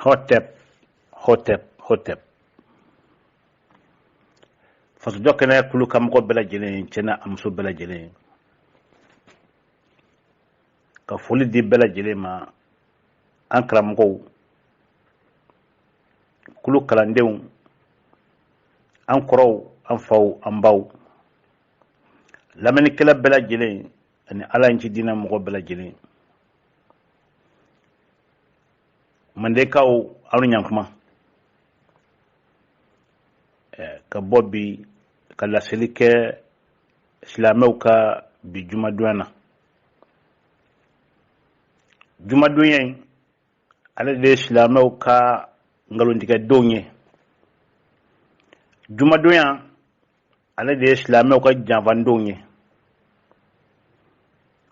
Hotep, hotep, hotep. Fasojɔ kɛnɛ kulu ka mɔgɔ bɛɛ lajɛlen, cɛ n'a muso bɛɛ lajɛlen, ka foli di bɛɛ lajɛlen ma, an karamɔgɔw, kulu kalandenw, an kɔrɔw, an faw, an baw, lamɛnnikɛla bɛɛ lajɛlen ani Ala in ci diinɛ mɔgɔ bɛɛ lajɛlen. Mandenkaw, aw ni ɲankuma. Ka bɔ bi ka laseli kɛ silamɛw ka bi jumadonya na. Jumadonya in, ale de ye silamɛw ka nkalontigɛdenw ye. Jumadonya, ale de ye silamɛw ka janfandenw ye.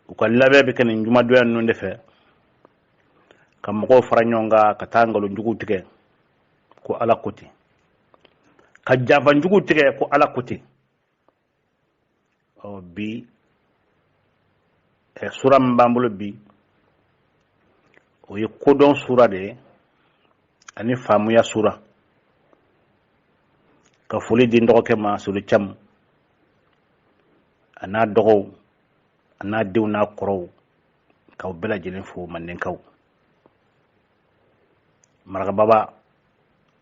U ka labɛn bɛ kɛ nin jumadonya ninnu de fɛ, ka mɔgɔw fara ɲɔgɔn kan ka taa nkalonjuguw tigɛ ko Ala ko ten, ka janfanjuguw tigɛ ko Ala ko ten. Ɔ bi sura min b'an bolo bi, o ye kodɔn sura de ye ani faamuya sura. Ka foli di n dɔgɔkɛ ma, Solo Camu, a n'a dɔgɔw, a n'a denw n'a kɔrɔw, k'aw bɛɛ lajɛlen fo. Mandenkaw, Marakababa,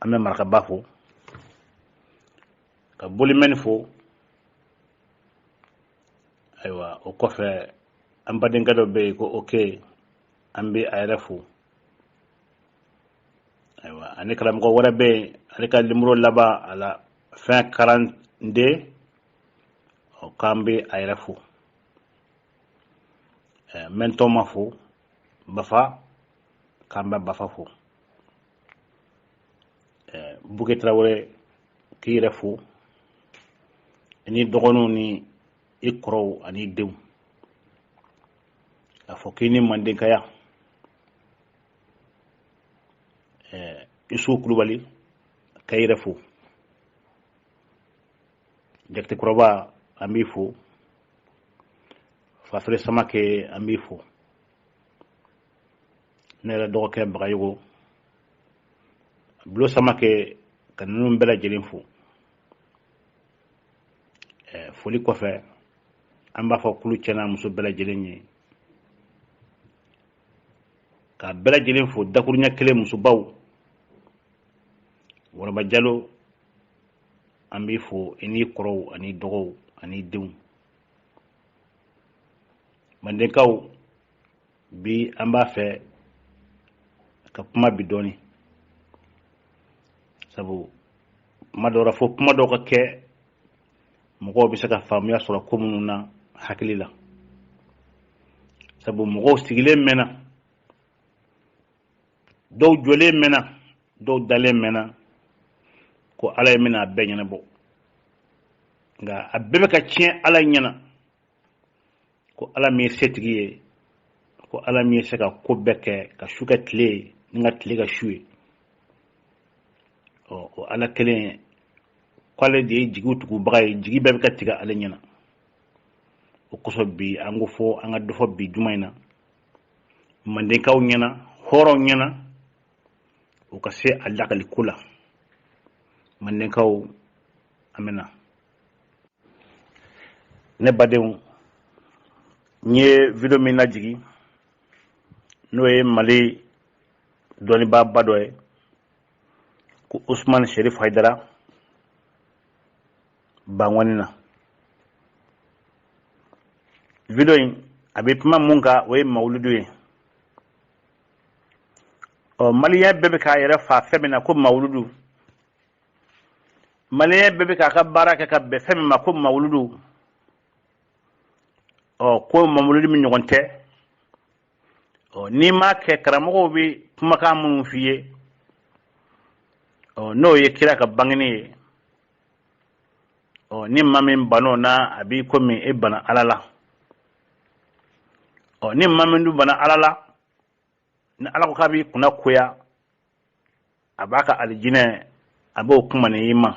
an bɛ Marakaba fo, ka Bolimɛni fo. Ayiwa, o kɔfɛ, an badenkɛ dɔ bɛ yen ko oke, an bɛ a yɛrɛ fo. Ayiwa, ani karamɔgɔ wɛrɛ bɛ yen, ale ka nimoro laban a la fin 42, o k'an bɛ a yɛrɛ fo. N bɛ n tɔma fo, Bafa, k'an bɛ Bafa fo. Buke Tarawele, k'i yɛrɛ fo, i ni dɔgɔninw ni i kɔrɔw ani denw, a fɔ k'i ni mandenkaya. Isu Kulubali, k'i yɛrɛ fo. Jakitekɔrɔba, an b'i fo. Fafere Samake, an b'i fo. Ne yɛrɛ dɔgɔkɛ Bagayogo Bulo Samake, ka ninnu bɛɛ lajɛlen fo. Foli kɔfɛ, an b'a fɔ kulu cɛ n'a muso bɛɛ lajɛlen ye, ka bɛɛ lajɛlen fo dakuruɲɛ kelen. Musobaw, Waraba Jalo, an b'i fo, i n'i kɔrɔw ani dɔgɔw ani denw. Mandenkaw, bi an b'a fɛ ka kuma bi dɔɔni, sabu kuma dɔw la, fo kuma dɔw ka kɛ, mɔgɔw bɛ se ka faamuya sɔrɔ ko minnu na hakili la, sabu mɔgɔw sigilen mɛnna, dɔw jɔlen mɛnna, dɔw dalen mɛnna ko Ala ye bɛna a bɛɛ ɲɛnabɔ, nka a bɛɛ bɛ ka tiɲɛ Ala ɲɛna, ko Ala min ye setigi ye, ko Ala min ye se ka ko bɛɛ kɛ, ka su kɛ tile ye ni ka tile ka su ye. Ɔ, o Ala kelen, k'ale de ye jigiw tugubaga ye, jigi bɛɛ bɛ ka tigɛ ale ɲɛna. O kosɔn bi an ko fɔ an ka dɔ fɔ bi juma in na mandenkaw ɲɛna, hɔrɔnw ɲɛna, u ka se a lakaliko la. Mandenkaw, an bɛ na. Ne badenw, n ye video min lajigi, n'o ye Mali dɔnnibaaba dɔ ye ko Usman Sherif Haidara Bangɔni na. Video in, a bɛ kuma mun kan, o ye mawuludu ye. Ɔ, maliyɛn bɛɛ bɛ k'a yɛrɛ fa fɛn min na ko mawuludu, maliyɛn bɛɛ bɛ k'a ka baara kɛ ka bɛn fɛn min ma ko mawuludu, ɔ, ko mawuludu min ɲɔgɔn tɛ. Ɔ, n'i m'a kɛ, karamɔgɔw bɛ kumakan minnu f'i ye, ɔ, n'o ye kira ka bangeni ye, ɔ, ni maa min ban'o na, a b'i komi e bana Ala la. Ɔ, ni maa min dun bana Ala la, ni Ala ko k'a b'i kunna koya, a b'a ka alijinɛ, a b'o kuma ni i ma,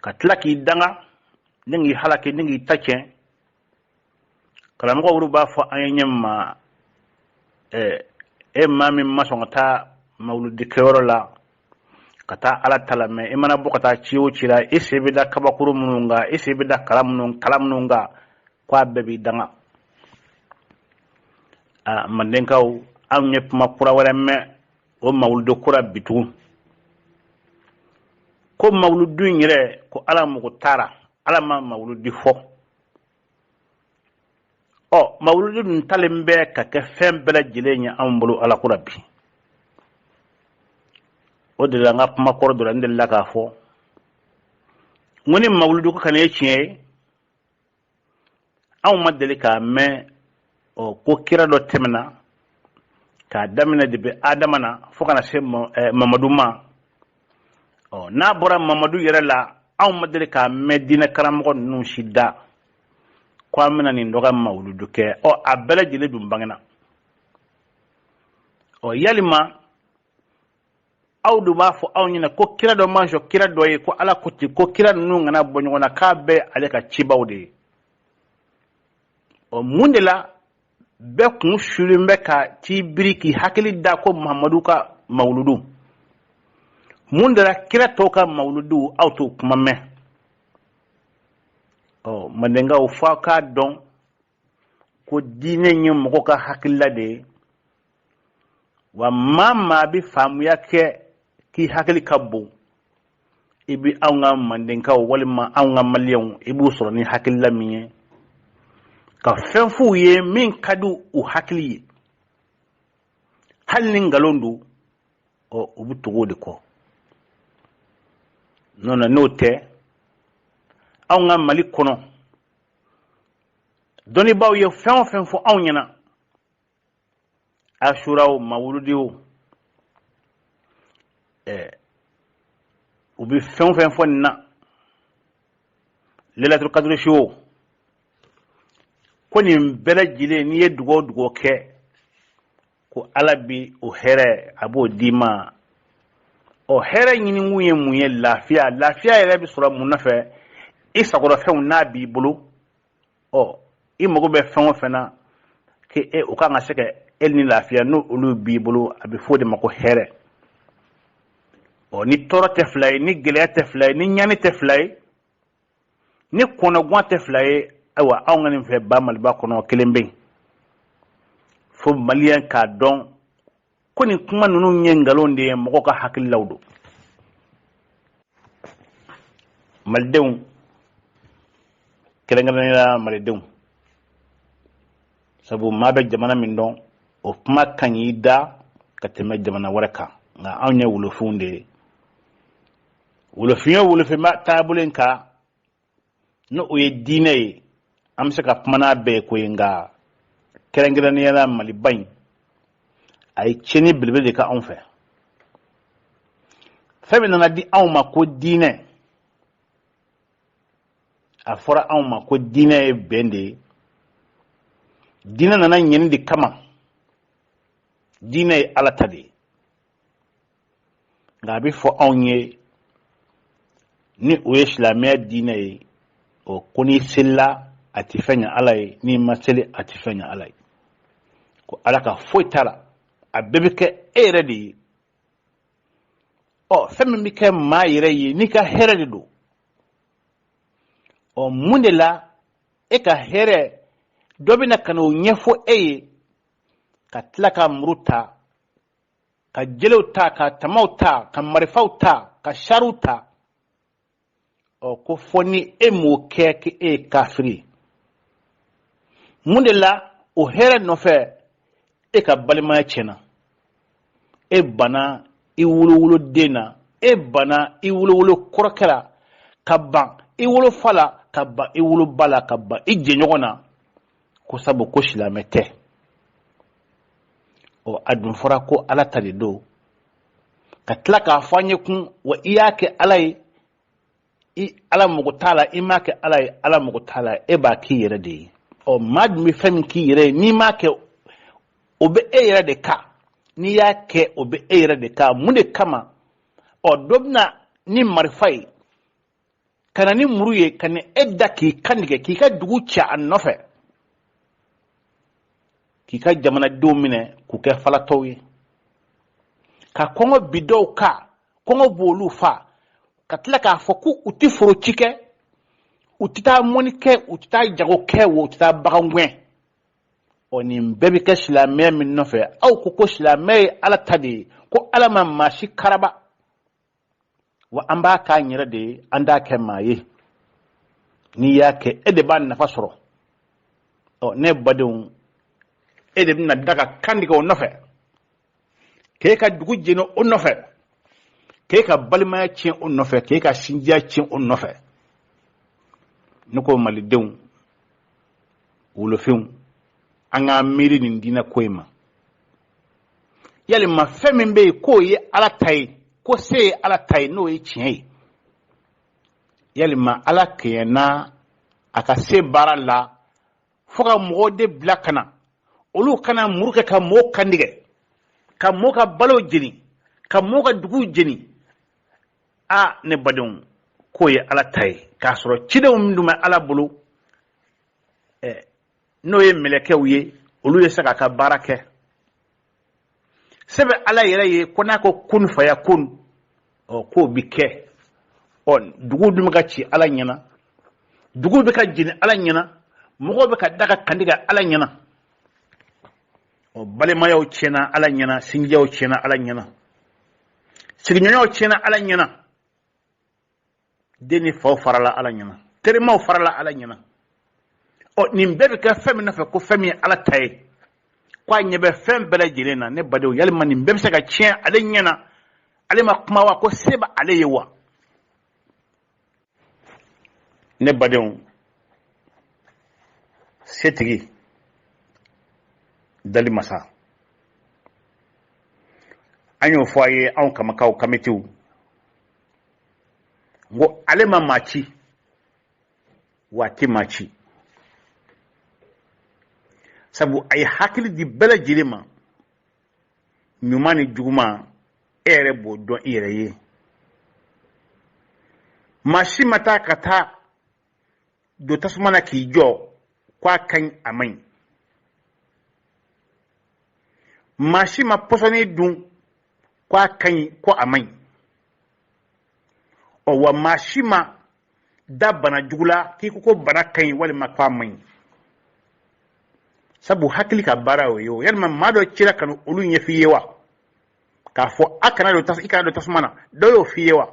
ka tila k'i danga ni k'i halaki ni k'i ta tiɲɛ. Karamɔgɔ olu b'a fɔ an ye ɲɛ ma. E maa min ma sɔn ka taa mawuludikɛyɔrɔ la ka taa ala ta lamɛn, i mana bɔ ka taa ci o ci la, i sen bɛ da kabakuru minnu kan, i sen bɛ da kala minnu kan, ko a bɛɛ b'i danga. A mandenkaw, anw ye kuma kura wɛrɛ mɛn o mawuludu ko ra bi tugun, ko mawuludu in yɛrɛ, ko ala mago t'a ra, ala ma mawuludi fɔ. Ɔ, mawuludu dun talen bɛ ka kɛ fɛn bɛɛ lajɛlen ye anw bolo ala ko ra bi. O de la n ka kuma kɔrɔ dɔ la, n delila k'a fɔ n ko ni mawuludu ko kana ye tiɲɛ ye, anw ma deli k'a mɛn ɔ ko kira dɔ tɛmɛna k'a daminɛ depuis adama na fo ka na se mamadu ma. Ɔ, n'a bɔra mamadu yɛrɛ la, anw ma deli k'a mɛn diinɛ karamɔgɔ ninnu si da ko an bɛna nin dɔ ka mawuludu kɛ. Ɔ, a bɛɛ lajɛlen dun bangena. Ɔ, yalima aw dun b'a fɔ anw ɲɛna ko kira dɔ ma sɔn kira dɔ ye, ko ala ko ten ko kira ninnu kana bɔ ɲɔgɔn na, k'a bɛɛ ale ka cibaw de ye. Ɔ, mun de la bɛɛ kun sulen bɛ ka t'i biri k'i hakili da ko Muhamadu ka mawuludu? Mun de la kira tɔw ka mawuludu aw t'o kuma mɛn? Ɔ, mandenkaw, f'aw k'a dɔn ko diinɛ ye mɔgɔ ka hakilila de ye, wa maa maa bɛ faamuya kɛ k'i hakili ka bon, i bɛ anw ka mandenkaw walima anw ka maliyɛnw, i b'u sɔrɔ ni hakilila min ye ka fɛn f'u ye min ka di u hakili ye, hali ni nkalon don, ɔ, u bɛ tugu o de kɔ. N'o n'o tɛ, anw ka Mali kɔnɔ, dɔnnibaaw ye fɛn o fɛn fɔ anw ɲɛna, asura o, mawuludi o, u bɛ fɛn o fɛn fɔ nin na, lelatul kadiri su o, ko nin bɛɛ lajɛlen, n'i ye dugawu o dugawu kɛ, ko ala bi o hɛrɛ a b'o d'i ma. Ɔ, hɛrɛ ɲinikun ye mun ye? Lafiya. Lafiya yɛrɛ bɛ sɔrɔ mun nɔfɛ? I sagolafɛnw n'a b'i bolo, ɔ, i mago bɛ fɛn o fɛn na k'e o kan ka se ka e ni lafiya, n'o olu b'i bolo, a bɛ fɔ o de ma ko hɛrɛ. Ɔ, ni tɔɔrɔ tɛ fila ye, ni gɛlɛya tɛ fila ye, ni ɲani tɛ fila ye, ni kɔnɔguwan tɛ fila ye, ayiwa, anw ka nin fɛ ba Maliba kɔnɔ kelen bɛ yen. Fo maliyɛn k'a dɔn ko nin kuma ninnu ye nkalon de ye, mɔgɔw ka hakililaw don. Malidenw, kɛrɛnkɛrɛnnenya la malidenw, sabu maa bɛ jamana min dɔn, o kuma ka ɲi i da ka tɛmɛ jamana wɛrɛ kan. Nka anw ye wolofinw de ye. Wolofin o wolofin b'a taabolo in kan, n'o o ye diinɛ ye, an bɛ se ka kuma n'a bɛɛ ye koyi. Nka kɛrɛnkɛrɛnnenya la Maliba in, a ye tiɲɛni belebele de kɛ anw fɛ. Fɛn min nana di anw ma ko diinɛ, a fɔra anw ma ko diinɛ ye bɛn de ye. Diinɛ nana ɲɛni de kama. Diinɛ ye ala ta de ye, nka a bɛ fɔ anw ye ni o ye silamɛya diinɛ ye, o ko n'i selila a tɛ fɛn ɲɛ ala ye, n'i ma seli a tɛ fɛn ɲɛ ala ye, ko ala ka foyi t'a la, a bɛɛ bɛ kɛ e yɛrɛ de ye. Ɔ, fɛn min bɛ kɛ maa yɛrɛ ye n'i ka hɛrɛ de don, ɔ, mun de la e ka hɛrɛ dɔ bɛ na ka n'o ɲɛfɔ e ye, ka tila ka muru ta, ka jelew ta, ka tamaw ta, ka marifaw ta, ka sariw ta? Ɔ, ko fɔ ni e m'o kɛ k'e ye kafiri ye. Mun de la o hɛrɛ nɔfɛ e ka balimaya tiɲɛna, e banna i wolowoloden na, e banna i wolowolo kɔrɔkɛ la, ka ban i wolofa la, ka ban i woloba la, ka ban i jɛɲɔgɔn na, ko sabu ko silamɛ tɛ? Ɔ, a dun fɔra ko ala ta de don, ka tila k'a fɔ an ye kun wa i y'a kɛ ala ye, i ala mago t'a la, i m'a kɛ ala ye, ala mago t'a la, e b'a k'i yɛrɛ de ye. Ɔ, maa dun bɛ fɛn min k'i yɛrɛ ye, n'i m'a kɛ o bɛ e yɛrɛ de kan, n'i y'a kɛ o bɛ e yɛrɛ de kan. Mun de kama ɔ dɔ bɛ na ni marifa ye, ka na ni muru ye, ka na e da k'i kantigɛ, k'i ka dugu ci a nɔfɛ, k'i ka jamanadenw minɛ k'u kɛ falatɔw ye? Ka kɔngɔ bi dɔw kan, kɔngɔ b'olu fa, ka tila k'a fɔ ko u tɛ foro ci kɛ, u tɛ taa mɔni kɛ, u tɛ taa jago kɛ, wa u tɛ taa bagan gɛn. Ɔ, nin bɛɛ bɛ kɛ silamɛya min nɔfɛ, aw ko ko silamɛya ye Ala ta de ye, ko Ala ma maa si karaba, wa an b'a k'an yɛrɛ de ye, an t'a kɛ maa ye. N'i y'a kɛ, e de b'a nafa sɔrɔ. Ɔ, ne badenw, e de bɛna da ka kan tigɛ o nɔfɛ, k'e ka dugu jeni o nɔfɛ, k'e ka balimaya tiɲɛ o nɔfɛ, k'e ka sinjiya tiɲɛ o nɔfɛ. Ne ko malidenw, wolofinw, an k'an miiri nin diinɛ ko in ma. Yalima fɛn min bɛ yen k'o ye Ala ta ye, ko se ye Ala ta ye, n'o ye tiɲɛ ye, yalima Ala kɛɲɛna a ka se baara la fo ka mɔgɔw de bila ka na, olu kana muru kɛ ka mɔgɔw kantigɛ, ka mɔgɔw ka balow jeni, ka mɔgɔw ka duguw jeni. A, ne badenw, k'o ye Ala ta ye, k'a sɔrɔ cidenw min dun bɛ Ala bolo, n'o ye mɛlɛkɛw ye, olu ye se k'a ka baara kɛ. Se bɛ Ala yɛrɛ ye ko n'a ko kun fayakun, ɔ, k'o bi kɛ. Ɔ, duguw dun bɛ ka ci Ala ɲɛna, duguw bɛ ka jeni Ala ɲɛna, mɔgɔw bɛ ka da ka kantigɛ Ala ɲɛna. Ɔ, balimayaw tiɲɛna Ala ɲɛna, sinjiyaw tiɲɛna Ala ɲɛna, sigiɲɔgɔnyaw tiɲɛna Ala ɲɛna, den ni faw farala Ala ɲɛna, terimaw farala Ala ɲɛna. Ɔ, nin bɛɛ bɛ kɛ fɛn min nɔfɛ, ko fɛn min ye Ala ta ye, ko a ɲɛ bɛ fɛn bɛɛ lajɛlen na. Ne badenw, yalima nin bɛɛ bɛ se ka tiɲɛ ale ɲɛna, ale ma kuma wa, ko se bɛ ale ye wa? Ne badenw, setigi dali masa, an y'o fɔ a ye, anw kamakaw kamitiw, n ko ale ma maa ci, wa a tɛ maa ci, sabu a ye hakili di bɛɛ lajɛlen ma, ɲuman ni juguman, e yɛrɛ b'o dɔn i yɛrɛ ye. Maa si ma taa ka taa don tasuma na k'i jɔ ko a ka ɲi, a man ɲi. Maa si ma pɔsɔni dun ko a ka ɲi, ko a man ɲi. Ɔ, wa maa si ma da bana jugu la k'i ko ko bana ka ɲi walima ko a man ɲi, sabu hakili ka baara y'o ye. O yalima maa dɔ cira ka na olu ɲɛf'i ye wa, k'a fɔ a kana don i kana don tasuma na, dɔ y'o f'i ye wa?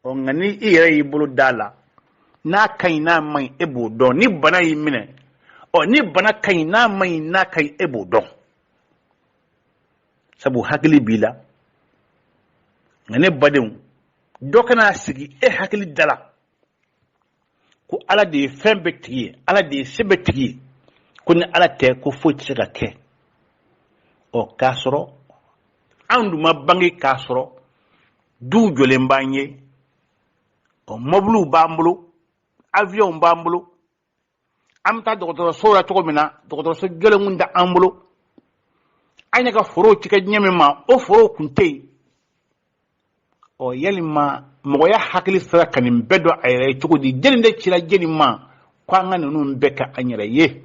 Ɔ, nka ni i yɛrɛ y'i bolo d'a la, n'a ka ɲi n'a man ɲi, e b'o dɔn. Ni bana y'i minɛ, ɔ, ni bana ka ɲi n'a man ɲi, n'a ka ɲi, e b'o dɔn, sabu hakili b'i la. Nka ne badenw, dɔ kana sigi e hakili da la ko Ala de ye fɛn bɛɛ tigi ye, Ala de ye se bɛɛ tigi ye, ko ni Ala tɛ ko foyi tɛ se ka kɛ. Ɔ, k'a sɔrɔ anw dun ma bange k'a sɔrɔ duw jɔlen b'an ye, ɔ, mɔbiliw b'an bolo, aviyɔnw b'an bolo, an bɛ taa dɔgɔtɔrɔso la cogo min na, dɔgɔtɔrɔso jɔlen kun tɛ an bolo, an yɛ ka forow ci kɛ diɲɛ min ma, o forow kun tɛ yen. Ɔ, yalima mɔgɔya hakili sera ka nin bɛɛ dɔn a yɛrɛ ye cogo di? Jɛni de cira jɛni ma ko an ka ninnu bɛɛ kɛ an yɛrɛ ye,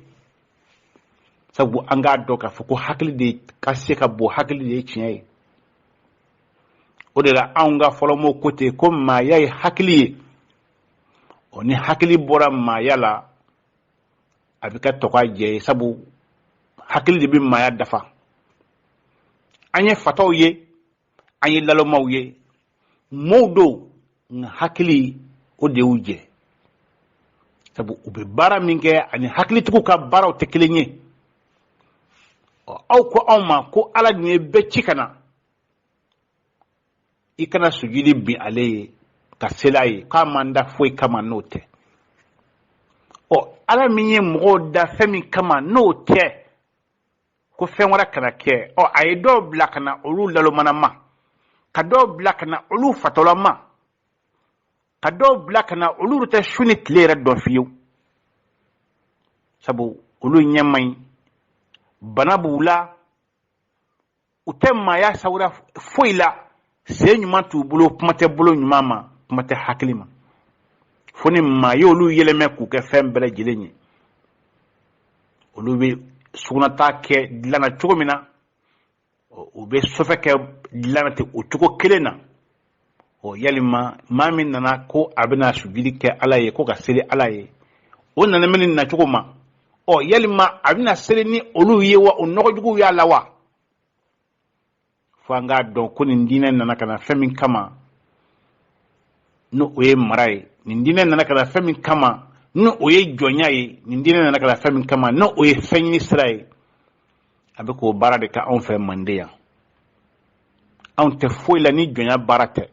sabu an k'a dɔn k'a fɔ ko hakili de ka se ka bon, hakili de ye tiɲɛ ye. O de la anw ka fɔlɔmɔgɔw ko ten ko maaya ye hakili ye. Ɔ, ni hakili bɔra maaya la, a bɛ kɛ tɔgɔ jɛ ye, sabu hakili de bɛ maaya dafa. An ye fatɔw ye, an ye lalomaw ye, mɔɔw don, nka hakili o de y'u jɛ, sabu u bɛ baara min kɛ ani hakilitigiw ka baaraw tɛ kelen ye. Ɔ, aw ko anw ma ko Ala dun ye bɛɛ ci ka na, i kana sujudi bin ale ye ka seli a ye, k'a man da foyi kama n'o tɛ. Ɔ, Ala min ye mɔgɔw da fɛn min kama n'o tɛ, ko fɛn wɛrɛ kana kɛ. Ɔ, a ye dɔw bila ka na olu lalomanama, ka dɔw bila ka na olu fatɔlama, ka dɔw bila ka na olu tɛ su ni tile yɛrɛ dɔn fiyewu, sabu olu ɲɛ man ɲi, bana b'u la, u tɛ maaya sawura foyi la, sen ɲuman t'u bolo, kuma tɛ bolo ɲuman ma, kuma tɛ hakili ma, fo ni maa ye olu yɛlɛmɛ k'u kɛ fɛn bɛɛ lajɛlen ye. Olu bɛ sugunɛta kɛ dilan na cogo min na, U bɛ sɔfɛ kɛ dilan na ten o cogo kelen na. Ɔ, yalima maa min nana ko a bɛna sujudi kɛ Ala ye, ko ka seli Ala ye, o nana min nacogo ma, ɔ, yalima a bɛna seli ni olu ye wa? O nɔgɔjuguw y'a la wa? Fo an k'a dɔn ko nin diinɛ nana ka na fɛn min kama, n'o o ye mara ye. Nin diinɛ nana ka na fɛn min kama, n'o o ye jɔnya ye. Nin diinɛ nana ka na fɛn min kama, n'o o ye fɛn ɲini sira ye. A bɛ k'o baara de kɛ anw fɛ Manden yan. Anw tɛ foyi la ni jɔnya baara tɛ,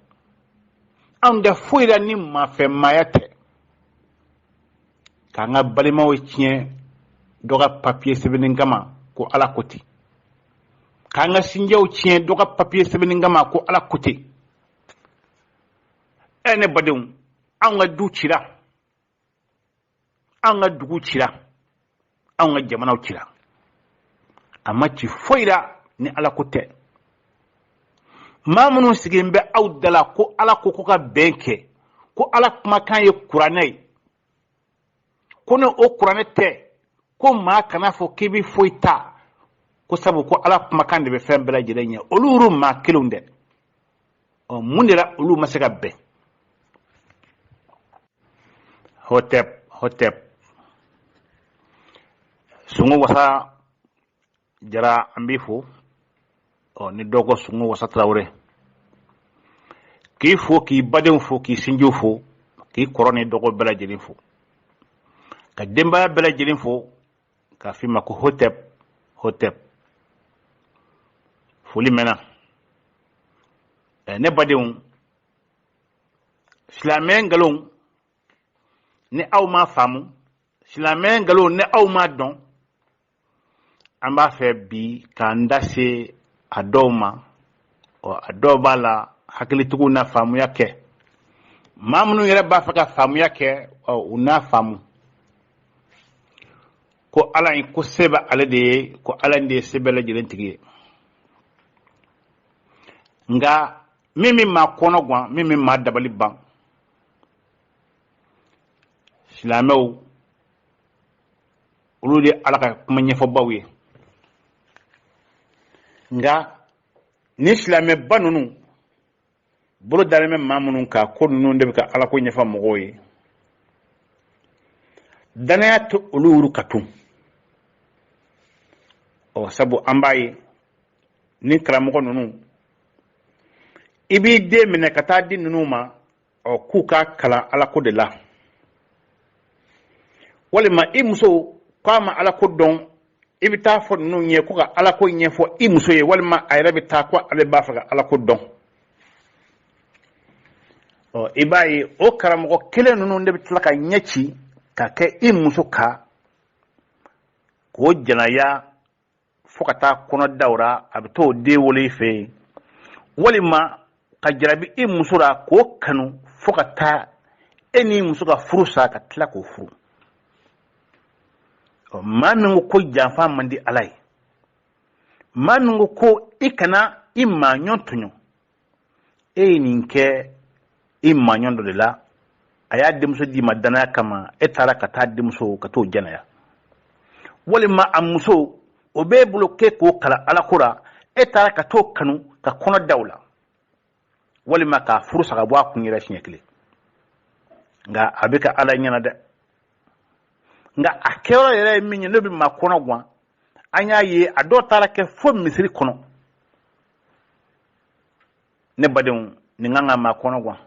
anw tɛ foyi la ni maafɛmaaya tɛ. K'an ka balimaw tiɲɛ dɔ ka papiye sɛbɛnni kama ko Ala ko ten, k'an ka sinjaw tiɲɛ dɔ ka papiye sɛbɛnni kama ko Ala ko ten. Ɛ, ne badenw, anw ka du cira, anw ka dugu cira, anw ka jamanaw cira, a ma ci foyi la ni Ala ko tɛ. Maa minnu sigilen bɛ aw da la ko Ala ko ko ka bɛn kɛ, ko Ala kumakan ye kuranɛ ye, ko ni o kuranɛ tɛ, ko maa kana fɔ k'i bɛ foyi ta, ko sabu ko Ala kumakan de bɛ fɛn bɛɛ lajɛlen ɲɛ, olu yɛrɛ maa kelenw dɛ. Ɔ, mun de la olu ma se ka bɛn? Hotep, hotep, Sungu Wasa Jara, an b'i fo. Ɔ, ni dɔw ko Sungu Wasa Tarawele, k'i fo, k'i badenw fo, k'i sinjiw fo, k'i kɔrɔ ni dɔgɔ bɛɛ lajɛlen fo, ka denbaya bɛɛ lajɛlen fo, k'a f'i ma ko hotep, hotep. Foli mɛnna. Ne badenw, silamɛ nkalon ni aw m'a faamu, silamɛ nkalon ni aw m'a dɔn, an b'a fɛ bi k'an da se a dɔw ma. Ɔ, a dɔw b'a la, hakilitigiw na faamuya kɛ. Maa minnu yɛrɛ b'a fɛ ka faamuya kɛ, ɔ, u n'a faamu ko Ala in ko se bɛ ale de ye, ko Ala in de ye se bɛɛ lajɛlen tigi ye. Nka min bɛ maa kɔnɔ gan, min bɛ maa dabali ban, silamɛw olu de ye Ala ka kuma ɲɛfɔbaw ye. Nka ni silamɛba ninnu bolo dalen bɛ maa minnu kan ko ninnu de bɛ ka Ala ko ɲɛfɔ mɔgɔw ye, danaya tɛ olu yɛrɛ ka tun. Ɔ, sabu an b'a ye ni karamɔgɔ ninnu, i b'i den minɛ ka taa di ninnu ma, ɔ, k'u ka kalan Ala ko de la, walima i muso k'a ma Ala ko dɔn, i bɛ taa fɔ ninnu ye ko ka Ala ko ɲɛfɔ i muso ye, walima a yɛrɛ bɛ taa ko ale b'a fɛ ka Ala ko dɔn. Ɔ, i b'a ye o karamɔgɔ kelen ninnu de bɛ tila ka ɲɛ ci ka kɛ i muso kan k'o janaya fo ka taa kɔnɔ da o la, a bɛ t'o den wolo i fɛ yen, walima ka jarabi i muso la k'o kanu fo ka taa e n'i muso ka furu sa, ka tila k'o furu. Ɔ, maa min ko ko janfa man di Ala ye, maa min ko ko i kana i maaɲɔn tɔɲɔ, e ye nin kɛ i maaɲɔn dɔ de la, a y'a denmuso d'i ma danaya kama, e taara ka taa denmuso ka t'o jɛnɛya, walima a muso o b'e bolo k'e k'o kalan Ala ko la, e taara ka t'o kanu ka kɔnɔ da o la, walima k'a furu sa ka bɔ a kun yɛrɛ siɲɛ kelen. Nka a bɛ ka Ala ɲɛna dɛ. Nka a kɛyɔrɔ yɛrɛ ye min ye, n'o bɛ maa kɔnɔ gan, an y'a ye a dɔw taara kɛ fo misiri kɔnɔ. Ne badenw, nin kan ka maa kɔnɔ gan.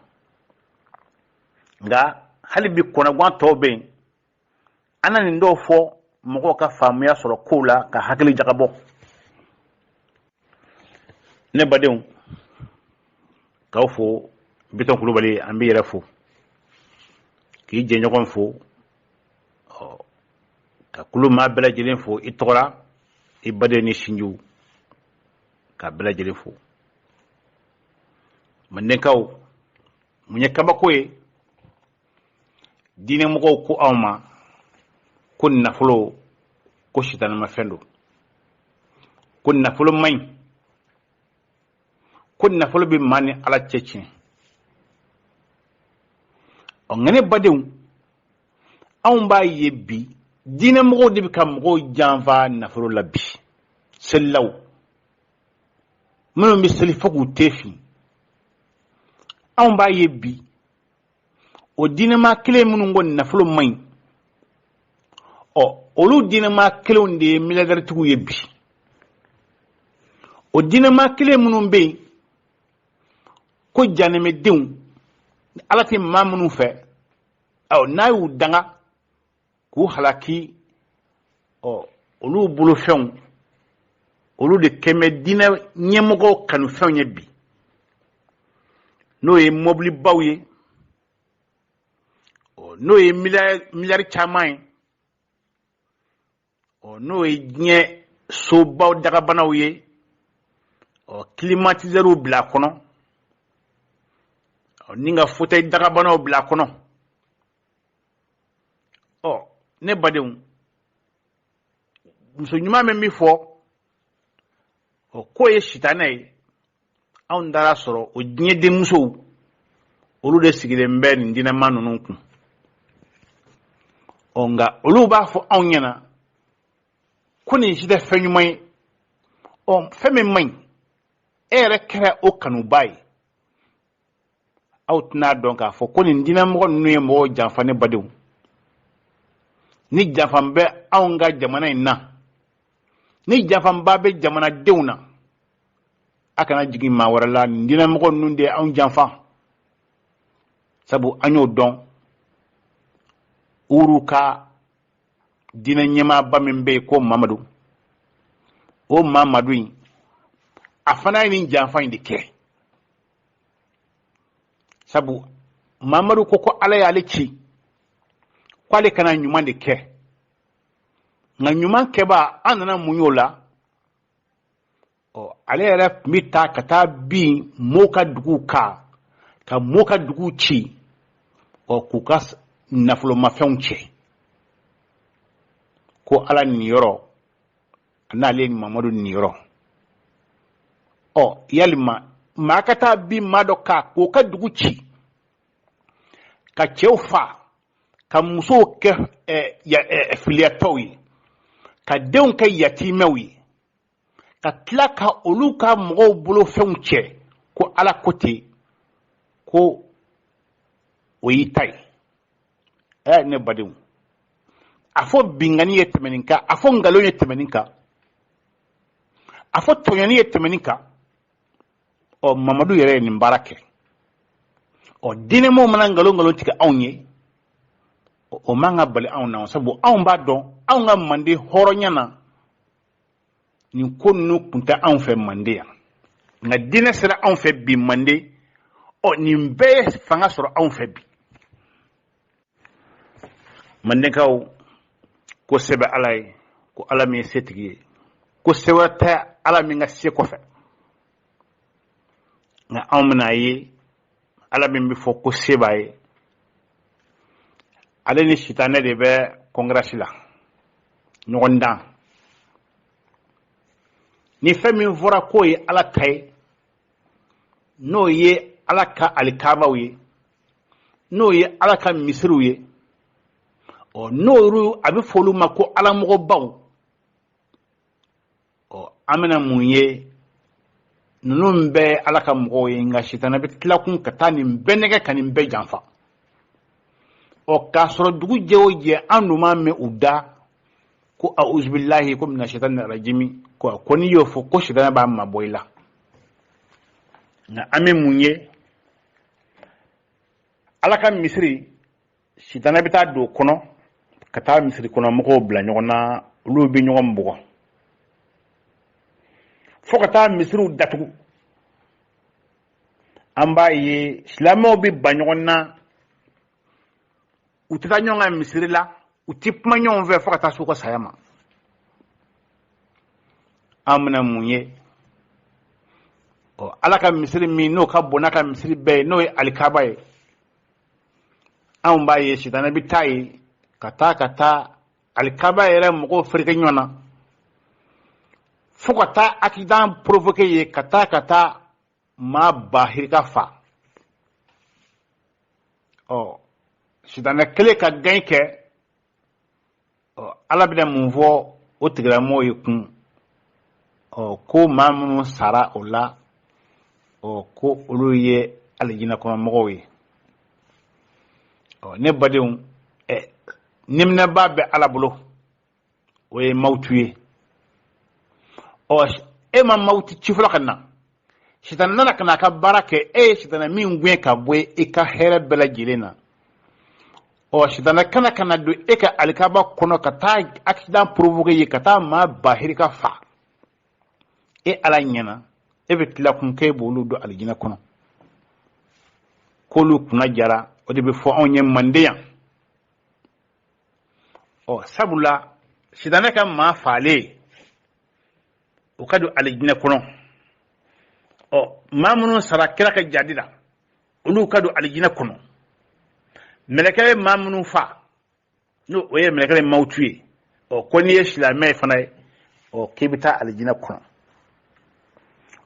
Nka hali bi kɔnɔgan tɔw bɛ yen, an na nin dɔw fɔ mɔgɔw ka faamuya sɔrɔ kow la, ka hakili jagabɔ. Ne badenw, k'aw fo. Bitɔn Kulubali, an b'i yɛrɛ fo, k'i jɛɲɔgɔn fo, ɔ, ka kulu maa bɛɛ lajɛlen fo i tɔgɔ la, i baden ni sinjiw, ka bɛɛ lajɛlen fo. Mandenkaw, mun ye kabako ye? Diinɛmɔgɔw ko anw ma ko nafolo ko sitanimafɛn don, ko nafolo man ɲi, ko nafolo bɛ maa ni Ala cɛ tiɲɛ. Ɔ, nka ne badenw, anw b'a ye bi diinɛmɔgɔw de bɛ ka mɔgɔw janfa nafolo la bi. Selilaw, Minnu bɛ seli fo k'u te fin, anw b'a ye bi o diinɛmaa kelen minnu ko nafolo man ɲi, ɔ olu diinɛmaa kelenw de ye milliardaire-tigiw ye bi. O diinɛmaa kelen minnu bɛ yen ko janɛmɛdenw, Ala tɛ maa minnu fɛ, ɔ n'a y'u danga k'u halaki, ɔ olu bolofɛnw, olu de kɛn bɛ diinɛ ɲɛmɔgɔw kanufɛnw ye bi, n'o ye mɔbilibaw ye, ɔ n'o ye miliyari caman ye, ɔ n'o ye diɲɛ sobaw dagabanaw ye, ɔ climatiseurs bila a kɔnɔ, ɔ ni ka fauteuil dagabanaw bila a kɔnɔ. Ɔ ne badenw, muso ɲuman min bɛ fɔ, ɔ k'o ye sitanɛ ye, anw taara sɔrɔ o diɲɛ denmusow, olu de sigilen bɛ nin diinɛmaa ninnu kun. Ɔ nka olu b'a fɔ anw ɲɛna ko nin si tɛ fɛn ɲuman ye. Ɔ fɛn min man ɲi, e yɛrɛ kɛra o kanuba ye. Aw tɛna dɔn k'a fɔ ko nin diinɛmɔgɔ ninnu ye mɔgɔw janfa. Ne badenw, ni janfa bɛ anw ka jamana in na, ni janfaba bɛ jamanadenw na, a kana jigin maa wɛrɛ la, nin diinɛmɔgɔ ninnu de ye anw janfa. Sabu an y'o dɔn, uru ka diinɛ ɲɛmaaba min bɛ yen ko Mamadu, o Mamadu in, a fana ye nin janfa in de kɛ. Sabu Mamadu ko ko Ala y'ale ci ko ale kana ɲuman de kɛ, nka ɲuman kɛba, an nana mun y'o la? Ɔ ale yɛrɛ tun bɛ taa ka taa bin mɔɔw ka duguw kan, ka mɔɔw ka duguw ci, ɔ k'u ka nafolomafɛnw cɛ, ko Ala niyɔrɔ n'ale ni Mamadu niyɔrɔ. Ɔ yalima maa ka taa bin maa dɔ kan k'o ka dugu ci, ka cɛw fa, ka musow kɛ filiyatɔw ye, ka denw kɛ yatimɛw ye, ka tila ka olu ka mɔgɔw bolofɛnw cɛ, ko Ala ko ten, ko o y'i ta ye. Ne badenw, a fɔ binkanni ye tɛmɛnin kan, a fɔ nkalon ye tɛmɛnin kan, a fɔ tɔɲɔni ye tɛmɛnin kan. Ɔ Mamadu yɛrɛ ye nin baara kɛ. Ɔ diinɛmɔgɔw mana nkalon tigɛ anw ye, o man ka bali anw na, sabu anw b'a dɔn anw ka Manden hɔrɔnya na, nin ko ninnu kun tɛ anw fɛ Manden yan, nka diinɛ sera anw fɛ bi Manden. Ɔ nin bɛɛ ye fanga sɔrɔ anw fɛ bi. Mandenkaw ko se bɛ Ala ye, ko Ala min ye setigi ye, ko se wɛrɛ tɛ Ala min ka se kɔfɛ. Nka anw bɛna ye Ala min bɛ fɔ ko se b'a ye, ale ni sitanɛ de bɛ kɔngrasi la ɲɔgɔn dan. Ni fɛn min fɔra k'o ye Ala ta ye, n'o ye Ala ka alikabaw ye, n'o ye Ala ka misiriw ye, ɔ n'olu a bɛ fɔ olu ma ko alamɔgɔbaw, ɔ an bɛna mun ye? Ninnu bɛɛ Ala ka mɔgɔw ye, nka sitanɛ bɛ tila kun ka taa nin bɛɛ nɛgɛ ka nin bɛɛ janfa. Ɔ k'a sɔrɔ dugu jɛ o jɛ, an dun m'a mɛn u da ko auzubilahi ko mina sitani rajimi, ko n'i y'o fɔ ko sitanɛ b'a mabɔ i la. Nka an bɛ mun ye? Ala ka misiri, sitanɛ bɛ taa don o kɔnɔ ka taa misiri kɔnɔ mɔgɔw bila ɲɔgɔn na, olu bɛ ɲɔgɔn bugɔ fo ka taa misiriw datugu. An b'a ye silamɛw bɛ ban ɲɔgɔn na, u tɛ taa ɲɔgɔn ka misiri la, u tɛ kuma ɲɔgɔn fɛ fo ka taa s'u ka saya ma. An bɛna mun ye? Ɔ Ala ka misiri min n'o ka bon n'a ka misiri bɛɛ ye, n'o ye alikaba ye, anw b'a ye sitanɛ bɛ taa yen ka taa ka taa alikaba yɛrɛ mɔgɔw fereke ɲɔgɔn na fo ka taa accident provoqué ye, ka taa ka taa maa bahirika fa. Ɔ sitanɛ kelen ka gɛn kɛ, ɔ Ala bɛna mun fɔ o tigilamɔgɔw ye kun? Ɔ ko maa minnu sara o la, Ɔ, ko olu ye alijinɛ kɔnɔ mɔgɔw ye. Ɔ, ne badenw, niminɛba bɛ Ala bolo, o ye mawutu ye. Ɔ, e ma mawutu ci fɔlɔ ka na, sitana nana ka na a ka baara kɛ. E ye sitana min gɛn ka bɔ i ka hɛrɛ bɛɛ lajɛlen na, ɔ, sitana kana ka na don e ka alikaba kɔnɔ ka taa accident provoquer ye, ka taa maa bahirika fa. E Ala ɲɛna, e bɛ tila kun k'e b'olu don alijinɛ kɔnɔ, k'olu kunna jara. O de bɛ fɔ anw ye manden yan. Ɔ, sabula sitanɛ ka maa faalen, o ka don alijinɛ kɔnɔ. Ɔ, maa minnu sara kira ka jadi la, olu ka don alijinɛ kɔnɔ. Mɛlɛkɛ bɛ maa minnu fa, n'o o ye mɛlɛkɛ mawutu ye, ɔ, ko n'i ye silamɛ ye fana ye, ɔ, k'i bɛ taa alijinɛ kɔnɔ.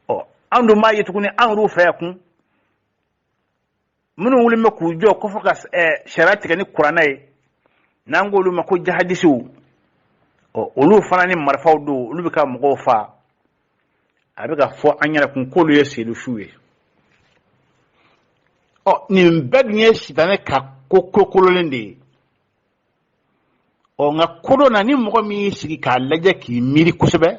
Ɔ, anw dun b'a ye tuguni an yɛrɛw fɛ yan kun, minnu wulilen bɛ k'u jɔ ko fo ka sariya tigɛ ni kuranɛ ye, n'an k'olu ma ko jahadisiw, ɔ, olu fana ni marifaw don, olu bɛ ka mɔgɔw fa. A bɛ ka fɔ an ɲɛna kun k'olu ye sedusiw ye. Ɔ, nin bɛɛ dun ye sitanɛ ka ko kolokololen de ye. Ɔ, nka kodɔn na, ni mɔgɔ min y'i sigi k'a lajɛ k'i miiri kosɛbɛ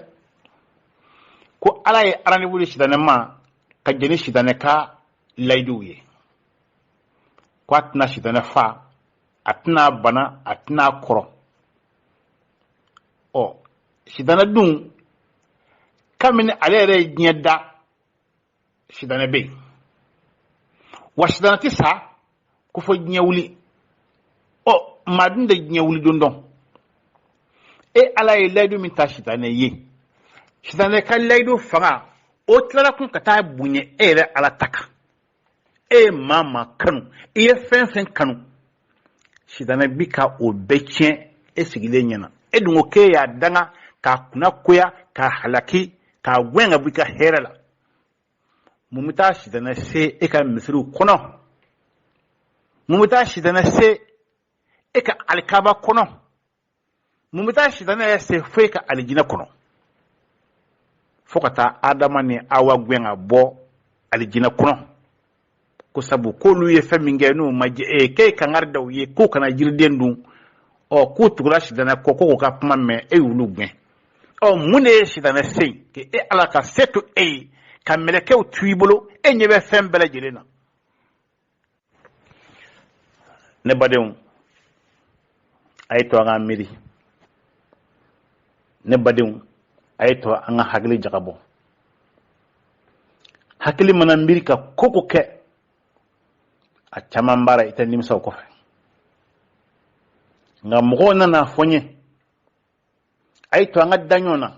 ko Ala ye rendez-vous di sitanɛ ma ka jɛn ni sitanɛ ka layiduw ye, ko a tɛna sitanɛ fa, a tɛna bana, a tɛna kɔrɔ. Ɔ, sitanɛ dun, kabini ale yɛrɛ ye diɲɛ da, sitanɛ bɛ yen. Wa sitanɛ tɛ sa ko fo diɲɛ wuli. Ɔ, maa dun tɛ diɲɛ wuli don dɔn. E Ala ye layidu min ta sitanɛ ye, sitanɛ ka layidu fanga o tilara kun ka taa bonya e yɛrɛ Ala ta kan. E ye maa maa kanu, i ye fɛn fɛn kanu, sitanɛ bi ka o bɛɛ tiɲɛ e sigilen ɲɛna. E dun ko k'e y'a danga k'a kunna koya, k'a halaki, k'a gɛn ka bɔ i ka hɛrɛ la. Mun bɛ taa sitanɛ se e ka misiriw kɔnɔ? Mun bɛ taa sitanɛ se e ka alikaba kɔnɔ? Mun bɛ taa sitanɛ yɛrɛ se fo e ka alijinɛ kɔnɔ? Fo ka taa Adama ni Awa gɛn ka bɔ alijinɛ kɔnɔ, ko sabu k'olu ye fɛn min kɛ n'o ma diya e ye, k'e ye kangari da u ye k'u kana jiriden dun. Ɔ, k'u tugura sitanɛ kɔ, k'u ka kuma mɛn, e y'olu gɛn. Ɔ, mun de ye sitanɛ se yen k'e Ala ka se to e ye ka mɛlɛkɛw to i bolo, e ɲɛ bɛ fɛn bɛɛ lajɛlen na? Ne badenw, a ye to an ka miiri. Ne badenw, a ye to an ka hakili jagabɔ. Hakili mana miiri ka ko ko kɛ, a caman b'a la i tɛ nimisa o kɔfɛ. Nka mɔgɔw nana fɔ n ye, a ye to an ka da ɲɔgɔn na.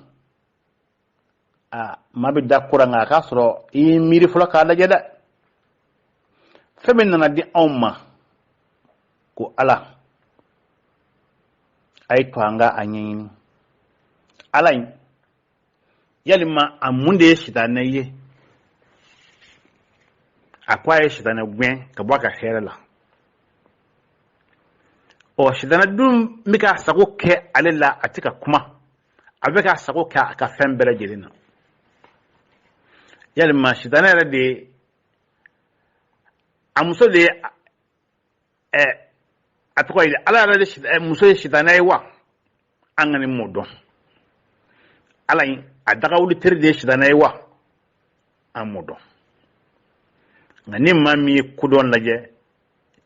Aa, maa bɛ da ko la, nka a k'a sɔrɔ i y'i miiri fɔlɔ k'a lajɛ dɛ. Fɛn min nana di anw ma ko Ala, a ye to an ka a ɲɛɲini. Ala in, yalima a mun de ye sitanɛ ye? A ko a ye sitanɛ gɛn ka bɔ a ka hɛrɛ la. Ɔ, sitanɛ dun bɛ k'a sago kɛ ale la, a tɛ ka kuma, a bɛ k'a sago kɛ a ka fɛn bɛɛ lajɛlen na. Yalima sitanɛ yɛrɛ de ye a muso de ye, a tɔgɔ ye Ala yɛrɛ de muso ye sitanɛ ye wa? An kɔni m'o dɔn. Ala in a dagawuli teri de ye sitanɛ ye wa? An m'o dɔn. Nka ni maa min ye kodɔn lajɛ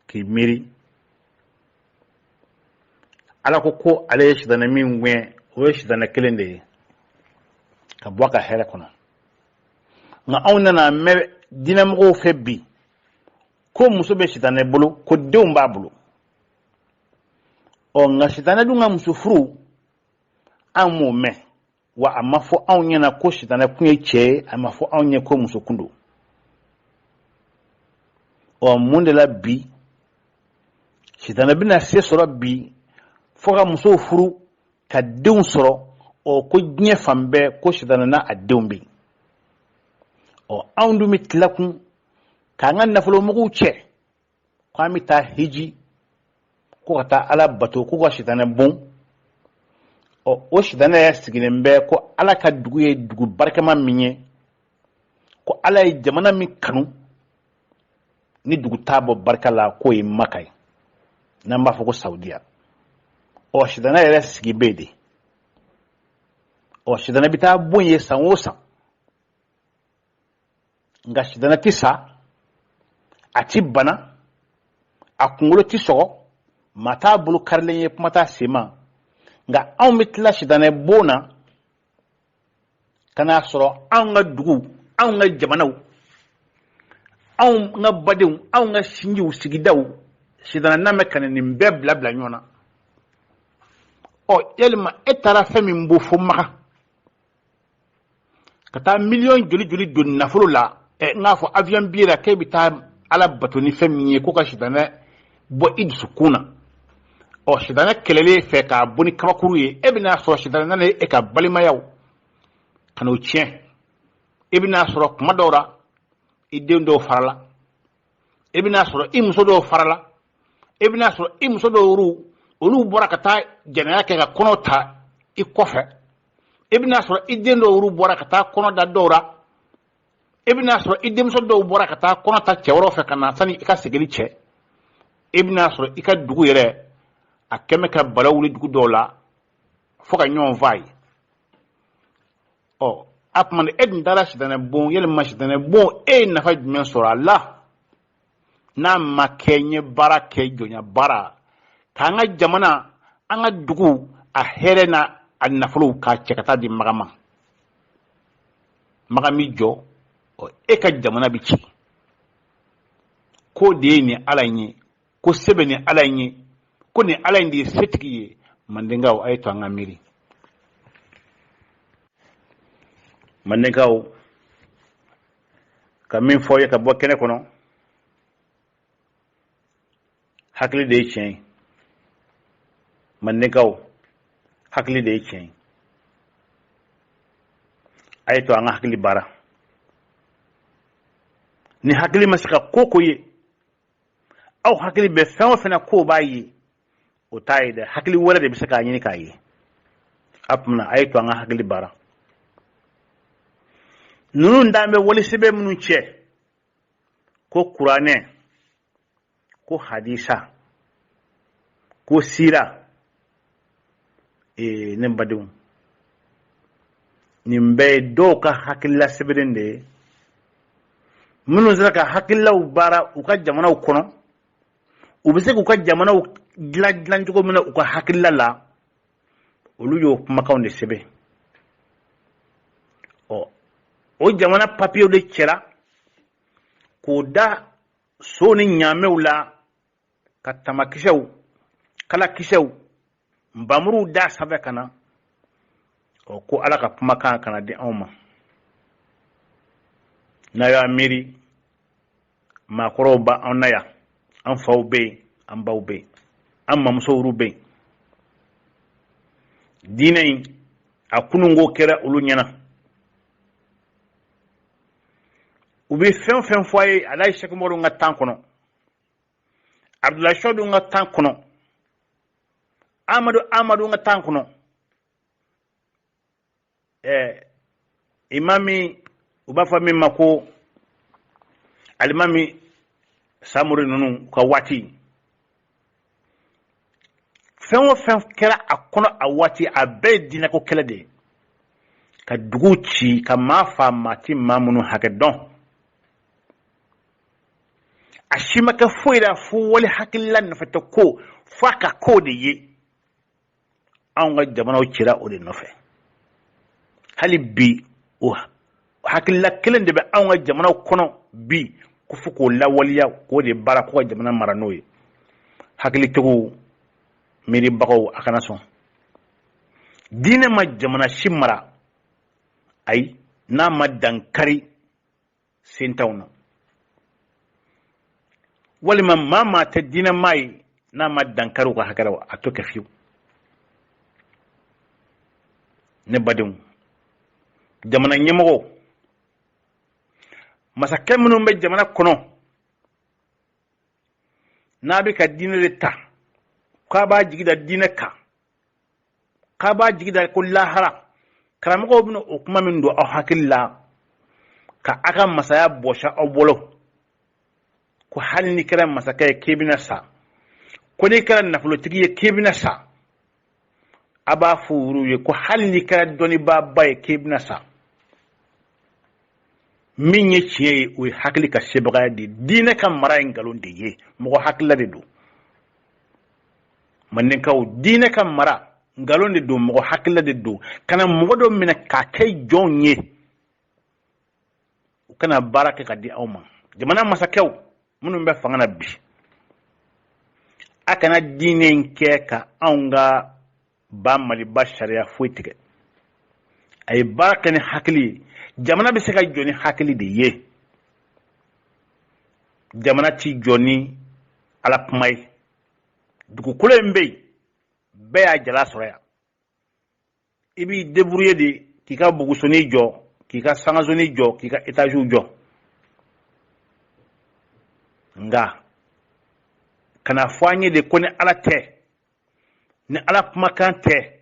k'i miiri, Ala ko ko ale ye sitanɛ min gɛn, o ye sitanɛ kelen de ye ka bɔ a ka hɛrɛ kɔnɔ. Nka anw nana mɛn diinɛmɔgɔw fɛ bi ko muso bɛ sitanɛ bolo, ko denw b'a bolo. Ɔ, nka sitanɛ dun ka muso furu, an m'o mɛn. Wa a ma fɔ anw ɲɛna ko sitanɛ kun ye cɛ ye, a ma fɔ anw ye ko muso kun don. Ɔ, mun de la bi sitanɛ bɛna se sɔrɔ bi fo ka musow furu ka denw sɔrɔ? Ɔ, ko diɲɛ fan bɛɛ ko sitanɛ n'a a denw bɛ yen. Ɔ, anw dun bɛ tila kun k'an ka nafolomuguw cɛ ko an bɛ taa hiji, ko ka taa Ala bato, ko ka sitanɛ bon. Ɔ, o sitanɛ yɛrɛ sigilen bɛ ko Ala ka dugu ye dugu barikama min ye. Ko Ala ye jamana min kanu ni dugu t'a bɔ barika la, k'o ye Maka ye, n'an b'a fɔ ko Saudiya. Ɔ, sitanɛ yɛrɛ sigi bɛ yen de. Ɔ, sitanɛ bɛ taa bon yen san o san, nka sitanɛ tɛ sa, a ti bana, a kunkolo ti sɔgɔ, maa t'a bolo karilen ye, kuma t'a sen ma. Nka anw bɛ tila sitanɛ bon na ka n'a sɔrɔ anw ka dugu, anw ka jamanaw, anw ka badenw, anw ka sinjiw, sigidaw, sitanɛ n'a bɛ ka nin bɛɛ bila bila ɲɔgɔn na. Ɔ, yalima e taara fɛn min bɔ fo Maka ka taa miliyɔn joli joli don nafolo la, n k'a fɔ avion billet la, k'e bɛ taa Ala bato ni fɛn min ye, ko ka sitanɛ bɔ i dusukun na. Ɔ, sitanɛ kɛlɛlen fɛ k'a bɔ ni kabakuru ye, e bɛna sɔrɔ sitanɛ nana e ka balimayaw ka n'o tiɲɛ. E bɛna sɔrɔ kuma dɔw la i den dɔw farala, e bɛna sɔrɔ i muso dɔw farala, e bɛna sɔrɔ i muso dɔw olu olu bɔra ka taa jɛnɛya kɛ ka kɔnɔ ta i kɔfɛ, e bɛna sɔrɔ i den dɔw olu bɔra ka taa kɔnɔ da dɔw la, e bɛna sɔrɔ i denmuso dɔw bɔra ka taa kɔnɔ ta cɛ wɛrɛw fɛ ka na sani i ka segin cɛ. E bɛna sɔrɔ i ka dugu yɛrɛ a kɛmɛ ka bala wuli dugu dɔw la fo ka ɲɔgɔn faa ye. Ɔ, a tuma e dun taara sitanɛ bon, yalima sitanɛ bon e ye nafa jumɛn sɔrɔ a la n'a ma kɛ n ye baara kɛ jɔnya baara k'an ka jamana, an ka dugu a hɛrɛ n'a a nafolow k'a cɛ ka taa di Maga ma? Maga mi jɔ, ɔ, e ka jamana bi ci. K'o de ye nin Ala in ye, ko se bɛ nin Ala in ye, ko nin Ala in de ye setigi ye. Mandenkaw, a ye to an ka miiri. Mandenkaw, ka min fɔ ye ka bɔ kɛnɛ kɔnɔ, hakili de ye tiɲɛ ye. Mandenkaw, hakili de ye tiɲɛ ye. A ye to an ka hakili baara. Ni hakili ma se ka ko ko ye, aw hakili bɛ fɛn o fɛn na k'o b'a ye, o t'a ye dɛ. Hakili wɛrɛ de bɛ se k'a ɲini k'a ye. A tuma a ye to an ka hakili baara. Ninnu dan bɛ walisɛbɛn minnu cɛ, ko kuranɛ, ko hadisa, ko sira, ne badenw, nin bɛɛ ye dɔw ka hakilila sɛbɛnnen de ye, minnu sera ka hakililaw baara u ka jamanaw kɔnɔ. U bɛ se k'u ka jamanaw dilan dilan cogo min na u ka hakilila la, olu y'o kumakanw de sɛbɛn. Ɔ, o jamana papiyew de cɛra k'o da so ni ɲaamɛw la, ka tamakisɛw, kalakisɛw, nbamuruw da sanfɛ ka na. Ɔ, ko Ala ka kumakan kana di anw ma. N'a y'a miiri, maakɔrɔw b'anw na yan, an faw bɛ yen, an baw bɛ yen, an mamusow bɛ yen. Diinɛ in a kununko kɛra olu ɲɛna. U bɛ fɛn o fɛn fɔ a ye, Alayi Sɛki Umaru ka tan kɔnɔ, Abudulayi Sɔdu ka tan kɔnɔ, Amadu Amadu ka tan kɔnɔ, imami u b'a fɔ min ma ko alimami Samori ninnu ka waati, fɛn o fɛn kɛra a kɔnɔ a waati, a bɛɛ ye diinɛko kɛlɛ de ye, ka dugu ci, ka maa fa, maa ti maa minnu hakɛ dɔn. A si ma kɛ foyi la fo wali hakilila nɔfɛtɔ ko, f'a ka ko de ye. Anw ka jamanaw cira o de nɔfɛ. Hali bi o hakilila kelen de bɛ anw ka jamanaw kɔnɔ bi, ko fo k'o lawaleya, k'o de baara, k'o ka jamana mara n'o ye. Hakilitigiw, miiribagaw, a kana sɔn. Diinɛ ma jamana si mara, ayi, n'a ma dankari sentanw na, walima maa maa tɛ diinɛ maa ye, n'a ma dankari u ka hakɛ la, a t'o kɛ fiyewu. Ne badenw, jamana ɲɛmɔgɔw, masakɛ minnu bɛ jamana kɔnɔ, n'a bɛ ka diinɛ de ta k'a b'a jigi da diinɛ kan, k'a b'a jigi da ko lahara, karamɔgɔw bɛna o kuma min don aw hakili la. Ka a ka masaya bɔsi aw bolo, ko hali n'i kɛra masakɛ ye k'i bɛna sa, ko n'i kɛra nafolotigi ye k'i bɛna sa. A b'a fɔ olu ye ko hali n'i kɛra dɔnnibaaba ye k'i bɛna sa. Min ye tiɲɛ ye, o ye hakili ka sebagaya de ye. Diinɛ ka mara ye nkalon de ye, mɔgɔ hakilila de don. Mandenkaw, diinɛ ka mara nkalon de don, mɔgɔ hakilila de don. Kana mɔgɔ dɔ minɛ k'a kɛ jɔnw ye, u kana baara kɛ ka di aw ma. Jamana masakɛw minnu bɛ fanga na bi, a kana diinɛ in kɛ ka anw ka ba Maliba sariya foyi tigɛ. A ye baara kɛ ni hakili ye. Jamana bɛ se ka jɔ ni hakili de ye. Jamana ti jɔ ni Ala kuma ye. Dugukolo in bɛ yen, bɛɛ y'a jala sɔrɔ yan. I b'i débrouiller de k'i ka bugusoni jɔ, k'i ka sangasoni jɔ, k'i ka étagew jɔ. Nka kana fɔ an ye de ko ni Ala tɛ, ni Ala kumakan tɛ,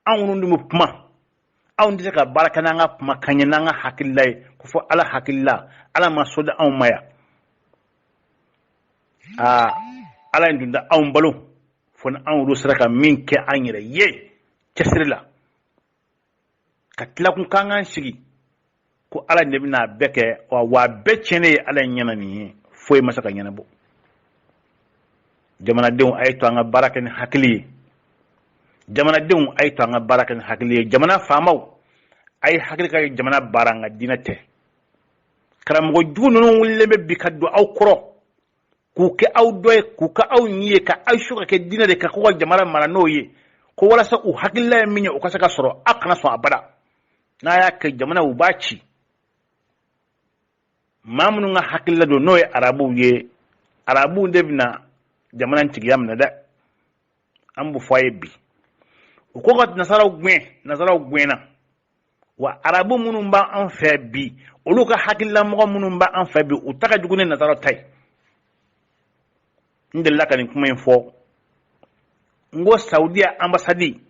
anw minnu dun bɛ kuma, anw tɛ se ka baara kɛ n'an ka kumakan ye, n'an ka hakilila ye, ko fɔ Ala hakilila. Ala ma so di anw ma yan. Aa, Ala in dun tɛ anw balo fo ni anw olu sera ka min kɛ an yɛrɛ ye cɛsiri la, ka tila kun k'an k'an sigi ko Ala de bɛna a bɛɛ kɛ. Wa a bɛɛ tiɲɛnen ye Ala in ɲɛna nin ye, foyi ma se ka ɲɛnabɔ. Jamanadenw, a ye to an ka baara kɛ ni hakili ye. Jamanadenw, a ye to an ka baara kɛ ni hakili ye. Jamana faamaw, a ye hakili ka jamana baara, an ka diinɛ tɛ. Karamɔgɔ jugu ninnu wulilen bɛ bi ka don aw kɔrɔ, k'u kɛ aw dɔ ye, k'u kɛ aw ɲi ye, ka aw su ka kɛ diinɛ de kan, k'u ka jamana mara n'o ye, ko walasa u hakilila ye min ye, o ka se ka sɔrɔ. Aw kana sɔn abada. N'a y'a kɛ, jamana u b'a ci. Maa minnu ka hakilila don, n'o ye arabuw ye, arabuw de bɛna jamana in tigiya minɛ dɛ. An b'o fɔ a ye bi. U ko ka nasaraw gɛn, nasaraw gɛnna. Wa arabu minnu b'an fɛ bi, olu ka hakililamɔgɔ minnu b'an fɛ bi, u ta ka jugu ni nasaraw ta ye. N delila ka nin kuma in fɔ, n ko Saudiya ambasadi,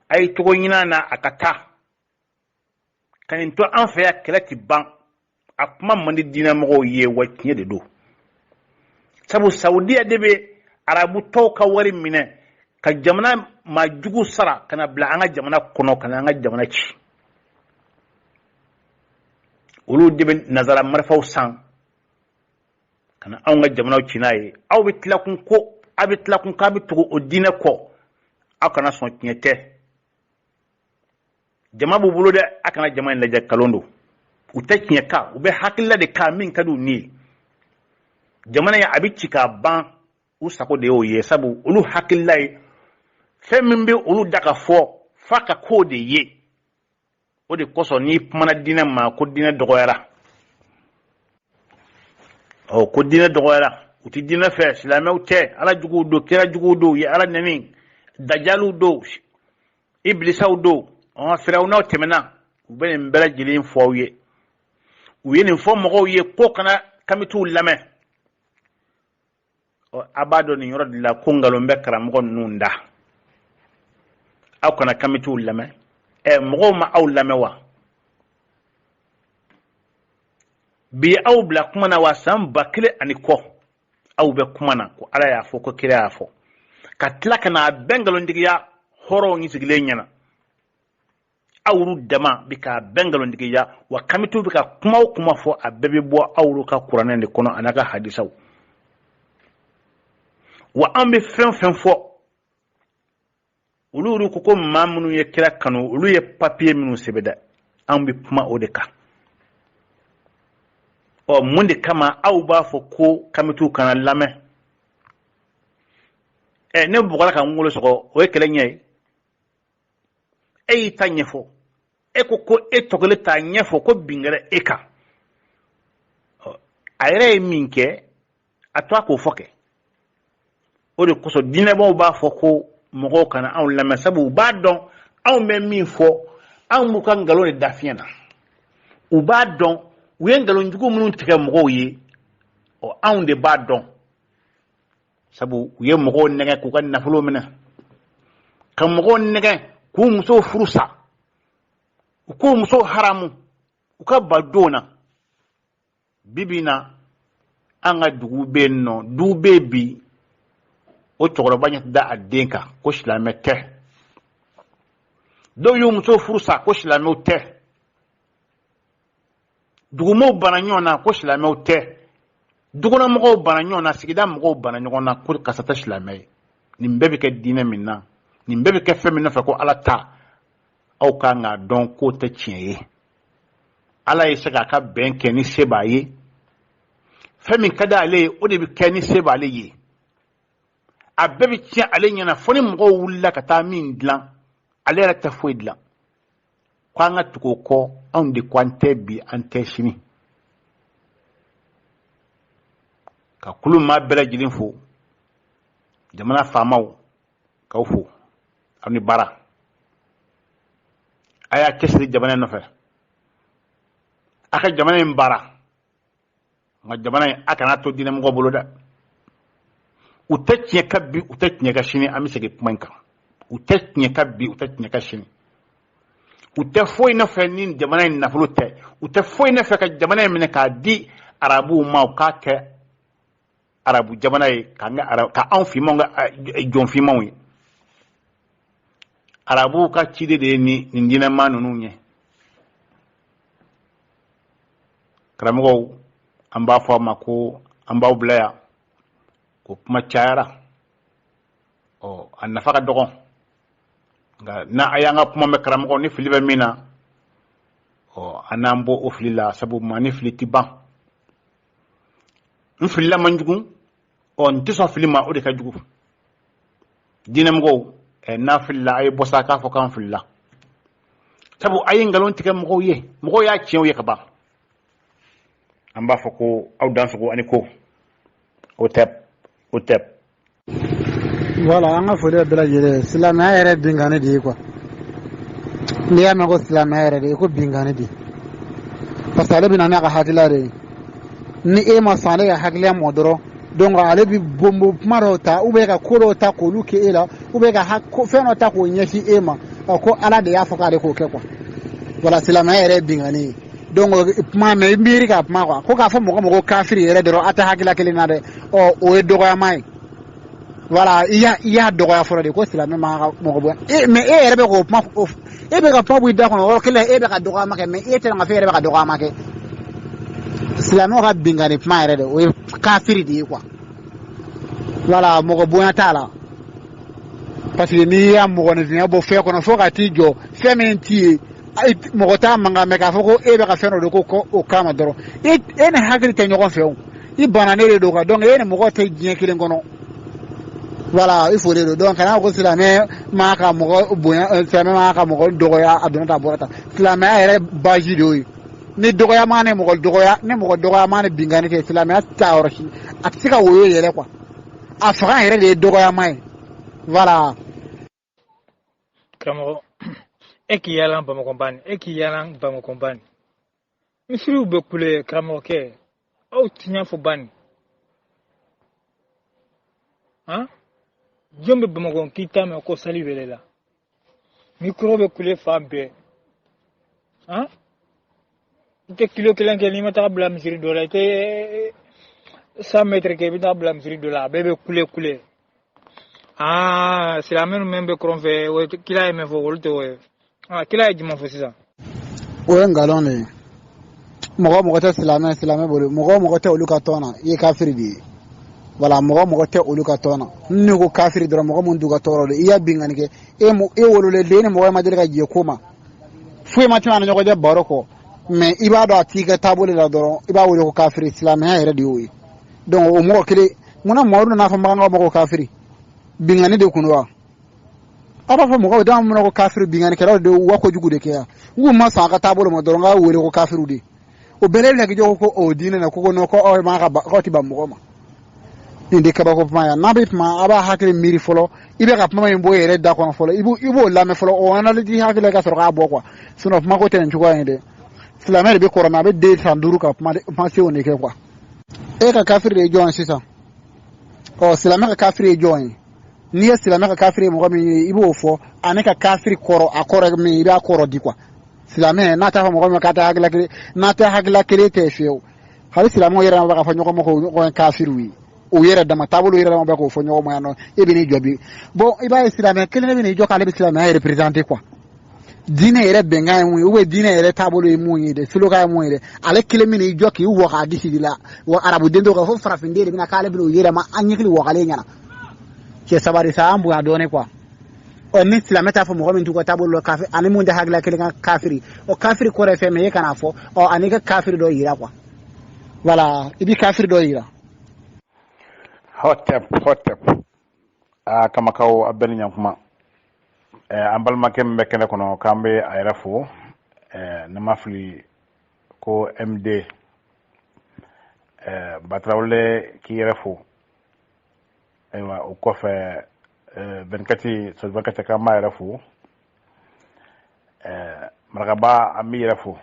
a ye cogo ɲini a na a ka taa ka nin to an fɛ yan, kɛlɛ ti ban. A kuma man di diinɛmɔgɔw ye, wa tiɲɛ de don. Sabu Saudiya de bɛ arabu tɔw ka wari minɛ ka jamana maa jugu sara ka na bila an ka jamana kɔnɔ, ka na an ka jamana ci. Olu de bɛ nazara marifaw san ka na anw ka jamanaw ci n'a ye. Aw bɛ tila kun ko, aw bɛ tila kun k'a bɛ tugu o diinɛ kɔ. Aw kana sɔn, tiɲɛ tɛ. Jama b'u bolo dɛ, a kana jama in lajɛ, kalon don. U tɛ tiɲɛ kan, u bɛ hakilila de kan min ka di u ni ye. Jamana in a bɛ ci k'a ban, u sago de y'o ye. Sabu olu hakilila ye fɛn min bɛ olu da ka fɔ f'a ka k'o de ye. O de kosɔn n'i kumana diinɛ ma ko diinɛ dɔgɔyara, ɔ ko diinɛ dɔgɔyara, u tɛ diinɛ fɛ, silamɛw tɛ, Ala juguw don, kira juguw don, u ye Ala nɛni, dajaliw don, ibilisaw don, ɔ firawunaw tɛmɛna. U bɛ nin bɛɛ lajɛlen fɔ aw ye. U ye nin fɔ mɔgɔw ye ko kana kamitiw lamɛn. Ɔ a b'a dɔn nin yɔrɔ de la ko nkalon bɛ karamɔgɔ ninnu da. Aw kana kamitiw lamɛn. Ɛ, mɔgɔw ma aw lamɛn wa? Bi aw bila kuma na wa? San 1000 ani kɔ aw bɛ kuma na ko Ala y'a fɔ, ko kira y'a fɔ, ka tila ka n'a bɛɛ nkalontigiya hɔrɔnw ni sigilen ɲɛna. Aw olu dama bi k'a bɛɛ nkalontigiya. Wa kamitiw bɛ ka kuma o kuma fɔ, a bɛɛ bɛ bɔ aw olu ka kuranɛ de kɔnɔ a n'a ka hadisaw. Wa an bɛ fɛn fɛn fɔ, olu olu ko ko maa minnu ye kira kanu, olu ye papiye minnu sɛbɛn dɛ, an bɛ kuma o de kan. Ɔ mun de kama aw b'a fɔ ko kamitiw kana lamɛn? Ɛ, ne bugɔra ka n kunkolo sɔgɔ, o ye kɛlɛ ɲɛ ye. E y'i ta ɲɛfɔ, e ko ko e tɔgɔle t'a ɲɛfɔ ko bin kɛra e kan. A yɛrɛ ye min kɛ, a to a k'o fɔ kɛ. O de kosɔn diinɛbaw b'a fɔ ko mɔgɔw kana anw lamɛn, sabu u b'a dɔn anw bɛ min fɔ, anw b'u ka nkalon de da fiɲɛ na. U b'a dɔn u ye nkalon jugu minnu tigɛ mɔgɔw ye, ɔ anw de b'a dɔn. Sabu u ye mɔgɔw nɛgɛ k'u ka nafolo minɛ, ka mɔgɔw nɛgɛ k'u musow furu sa, u k'u musow haramu. U ka ban don na. Bi bi in na, an ka dugu bɛ yen nɔ, du bɛ yen bi, o cɛkɔrɔba ɲɛ tɛ da a den kan ko silamɛ tɛ. Dɔw y'u muso furu sa ko silamɛw tɛ. Dugumɔgɔw banna ɲɔgɔn na ko silamɛw tɛ. Dukɔnɔmɔgɔw banna ɲɔgɔn na, sigida mɔgɔw banna ɲɔgɔn na ko karisa tɛ silamɛ ye. Nin bɛɛ bɛ kɛ diinɛ min na, nin bɛɛ bɛ kɛ fɛn min nɔfɛ ko Ala ta, aw kan k'a dɔn k'o tɛ tiɲɛ ye. Ala ye se k'a ka bɛn kɛ ni se b'a ye. Fɛn min ka di ale ye, o de bɛ kɛ ni se b'ale ye. A bɛɛ bɛ tiɲɛ ale ɲɛna fo ni mɔgɔw wulila ka taa min dilan, ale yɛrɛ tɛ foyi dilan. Ko an ka tugu o kɔ, anw de ko an tɛ bi, an tɛ sini. Ka kulu maa bɛɛ lajɛlen fo, jamana faamaw k'aw fo, aw ni baara. A y'a cɛsiri jamana in nɔfɛ, a ka jamana in baara. Nka jamana in, a kana to diinɛmɔgɔw bolo dɛ. U tɛ tiɲɛ kan bi, u tɛ tiɲɛ kan sini. An bɛ segin kuma in kan. U tɛ tiɲɛ kan bi, u tɛ tiɲɛ kan sini. U tɛ foyi nɔfɛ ni jamana in nafolo tɛ. U tɛ foyi nɔfɛ ka jamana in minɛ k'a di arabuw ma, u k'a kɛ arabu jamana ye, k'an kɛ arabu, ka anw finmanw kɛ jɔn finmanw ye. Arabuw ka ciden de ye nin diinɛmaa ninnu ye. Karamɔgɔw, an b'a fɔ a ma ko an b'aw bila yan, ko kuma cayara, ɔ a nafa ka dɔgɔn. Nka n'a a y'an ka kuma mɛn, karamɔgɔ, ni fili bɛ min na, ɔ an n'an bɔ o fili la, sabu maa ni fili ti ban. N filila man jugu, ɔ n tɛ sɔn fili ma, o de ka jugu. Diinɛmɔgɔw, n'a filila, a ye bɔ sa k'a fɔ k'an filila, sabu a ye nkalon tigɛ mɔgɔw ye, mɔgɔw y'a tiɲɛw ye ka ban. An b'a fɔ ko aw dansogo ani ko o tɛ, o tɛ. Voilà, an ka foli bɛ bɛɛ lajɛlen. Silamɛya yɛrɛ binkanni de ye quoi. N'i y'a mɛn ko silamɛya yɛrɛ de, i ko binkanni de, parce que ale bɛ na n'a ka hakilila de ye. Ni e ma sɔn ale ka hakilila mɔ dɔrɔn, donc ale bɛ bonbo kuma dɔw ta, ou bien ka ko dɔw ta k'olu kɛ e la, ou bien ka fɛn dɔ ta k'o ɲɛsin e ma, ko Ala de y'a fɔ k'ale k'o kɛ quoi. Voilà, silamɛya yɛrɛ ye binkanni ye. Donc kuma mɛ, i miiri ka kuma quoi. Ko k'a fɔ mɔgɔ mɔgɔ kafiri yɛrɛ dɔrɔn, a tɛ hakilila kelen na dɛ, ɔ o ye dɔgɔyama ye. Voilà, i y'a dɔgɔya fɔlɔ de ko silamɛ ma ka mɔgɔ bonya e. Mais e yɛrɛ bɛ k'o kuma, e bɛ ka kuma bɔ i da kɔnɔ, o yɔrɔ kelen e bɛ ka dɔgɔyama kɛ. Mais e tɛ ka fɔ e yɛrɛ bɛ ka dɔgɔyama kɛ. Silamɛw ka binkanni kuma yɛrɛ de, o ye kafiri de ye quoi. Voilà, mɔgɔ bonya t'a la, parce que n'i y'a mɔgɔninfinya bɔ fɛn kɔnɔ fo ka t'i jɔ fɛn min t'i ye, mɔgɔ t'a mankan mɛn k'a fɔ ko e bɛ ka fɛn dɔ de ko o kama dɔrɔn, e ni hakili tɛ ɲɔgɔn fɛ o, i banna ne de don quoi. Donc e ni mɔgɔ tɛ diɲɛ kelen kɔnɔ. Voilà, i fɔlen don. Donc kana ko silamɛ ma ka mɔgɔ bonya, silamɛ ma ka mɔgɔ dɔgɔya, a donna tan, a bɔra tan. Silamɛya yɛrɛ base de y'o ye. Ni dɔgɔya ma ni mɔgɔ dɔgɔya, ni mɔgɔ dɔgɔya ma ni binkanni kɛ, silamɛya tɛ yɔrɔ si, a tɛ se ka woyo yɛrɛ quoi. A fanga yɛrɛ de ye dɔgɔyama ye. Voilà. Karamɔgɔ, e k'i yaala Bamakɔ bani, e k'i yaala Bamakɔ bani, misiriw bɛ kule. Karamɔgɔkɛ, aw tiɲɛ fɔ bani, han jɔn bɛ Bamakɔ k'i t'a mɛn ko sali welela, micro bɛ kule fan bɛɛ, han i tɛ kilo kelen kɛ n'i ma taga bila misiri dɔ la, i tɛ 100 mètres kɛ i bɛ taa bila misiri dɔ la, a bɛɛ bɛ kule kule. Aa, silamɛ min bɛ kɔrɔn fɛ, o kila ye min fɔ, olu tɛ o ye. Aa, kila ye jumɛn fɔ sisan? O ye nkalon de ye. Mɔgɔ mɔgɔ tɛ silamɛ silamɛ bolo, mɔgɔ mɔgɔ tɛ olu ka tɔn na, i ye kafiri de ye. Wala mɔgɔ mɔgɔ tɛ olu ka tɔn na, n'u ko kafiri dɔrɔn, mɔgɔ mun t'u ka tɔɔrɔ don, i y'a binkanni kɛ. E e wololen den ni mɔgɔ ma deli ka jɛ ko ma, foyi ma tɛmɛ a ni ɲɔgɔn cɛ baro kɔ, mais i b'a dɔn a t'i ka taabolo la dɔrɔn, i b'a wele ko kafiri. Silamɛya yɛrɛ de y'o ye. Donc o mɔgɔ kelen, munna Mamadu nana fɔ makankaw ma ko kafiri? Binkanni de kun don wa? A b'a fɔ mɔgɔw dama mun na ko kafiri? Binkannikɛlaw de wa kojugu de kɛ yan. N'u ma sɔn a ka taabolo ma dɔrɔn, k'a wele ko kafiriw de. O bɛɛ la, i bɛna k'i jɔ ko o diinɛ na ko ko ko aw ma ka k'aw tɛ ban mɔgɔ ma. Nin de kabako kuma ya. N'a bɛ kuma, a b'a hakili miiri fɔlɔ. I bɛ ka kuma min bɔ i yɛrɛ da kɔnɔ fɔlɔ, i b'o lamɛn fɔlɔ, o analyse hakili la ka sɔrɔ k'a bɔ quoi. Sinon kuma ko tɛ nin cogoya in dɛ. Silamɛ de bɛ kɔrɔ mɛ, a bɛ den san 5 ka kuma kuma sew de kɛ quoi. E ka kafiri de ye jɔn ye sisan? Ɔ, silamɛ ka kafiri ye jɔn ye? N'i ye silamɛ ka kafiri ye mɔgɔ min ye, i b'o fɔ. Ani ka kafiri kɔrɔ, a kɔrɔ min, i b'a kɔrɔ di quoi. Silamɛ n'a t'a fɔ mɔgɔ min k'a tɛ hakilila kelen, n'a tɛ hakilila kelen tɛ fiyewu. Hali silamɛw yɛrɛ b'a fɔ ɲɔgɔn ma ko ɲɔgɔn ye kafiriw ye. U yɛrɛ dama taabolo yɛrɛ dama bɛ k'o fɔ ɲɔgɔn ma yan nɔ. E bɛ n'i jɔ bi, bon, i b'a ye silamɛ kelen de bɛ n'i jɔ k'ale bɛ silamɛya représenter quoi. Diinɛ yɛrɛ bɛnkan ye mun ye, ou bien diinɛ yɛrɛ taabolo ye mun ye dɛ, slogan ye mun ye dɛ, ale kelen bɛ n'i jɔ k'i waga a disi de la wa arabuden dɔw kan fo farafinden de bɛna k'ale bɛna o yɛlɛma an ɲɛkili wagalen ɲɛna. Cɛ sabari sa, an bonya dɔɔnin quoi. Ɔ ni silamɛ t'a fɔ mɔgɔ min t'u ka taabolo la kafiri, ani mun tɛ hakilila kelen kan kafiri, ɔ kafiri kɔrɔ ye fɛn min ye, e kan'a fɔ. Ɔ ani ka kafiri dɔ yira quoi. Voilà, i bɛ kafiri dɔ yira. Hotep, hotep, a kamakaw, a bɛɛ ni ɲankuma. An balimakɛ min bɛ kɛnɛ kɔnɔ k'an bɛ a yɛrɛ fo, ne ma fili ko MD Batarawele, k'i yɛrɛ fo. Ayiwa, o kɔfɛ, 24 so 24, k'an b'a yɛrɛ fo. Marakaba, an b'i yɛrɛ fo.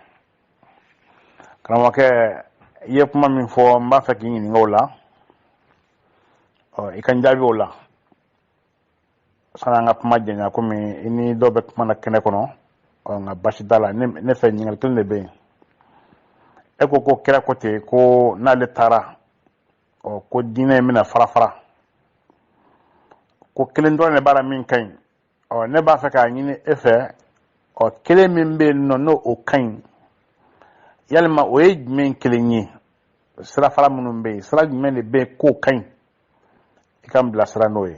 Karamɔgɔkɛ, i ye kuma min fɔ, n b'a fɛ k'i ɲininka o la. Ɔ i ka n jaabi o la sani an ka kuma janya, komi i ni dɔw bɛ kuma na kɛnɛ kɔnɔ. Ɔ nka basi t'a la, ne fɛ ɲininkali kelen de bɛ yen. E ko ko kira ko ten ko n'ale taara, ɔ ko diinɛ in bɛna fara fara, ko kelen dɔrɔn de b'a la min ka ɲi. Ɔ ne b'a fɛ k'a ɲini e fɛ, ɔ kelen min bɛ yen nɔ n'o o ka ɲi, yalima o ye jumɛn kelen ye? Sirafara minnu bɛ yen, sira jumɛn de bɛ yen k'o ka ɲi? I ka n bilasira n'o ye.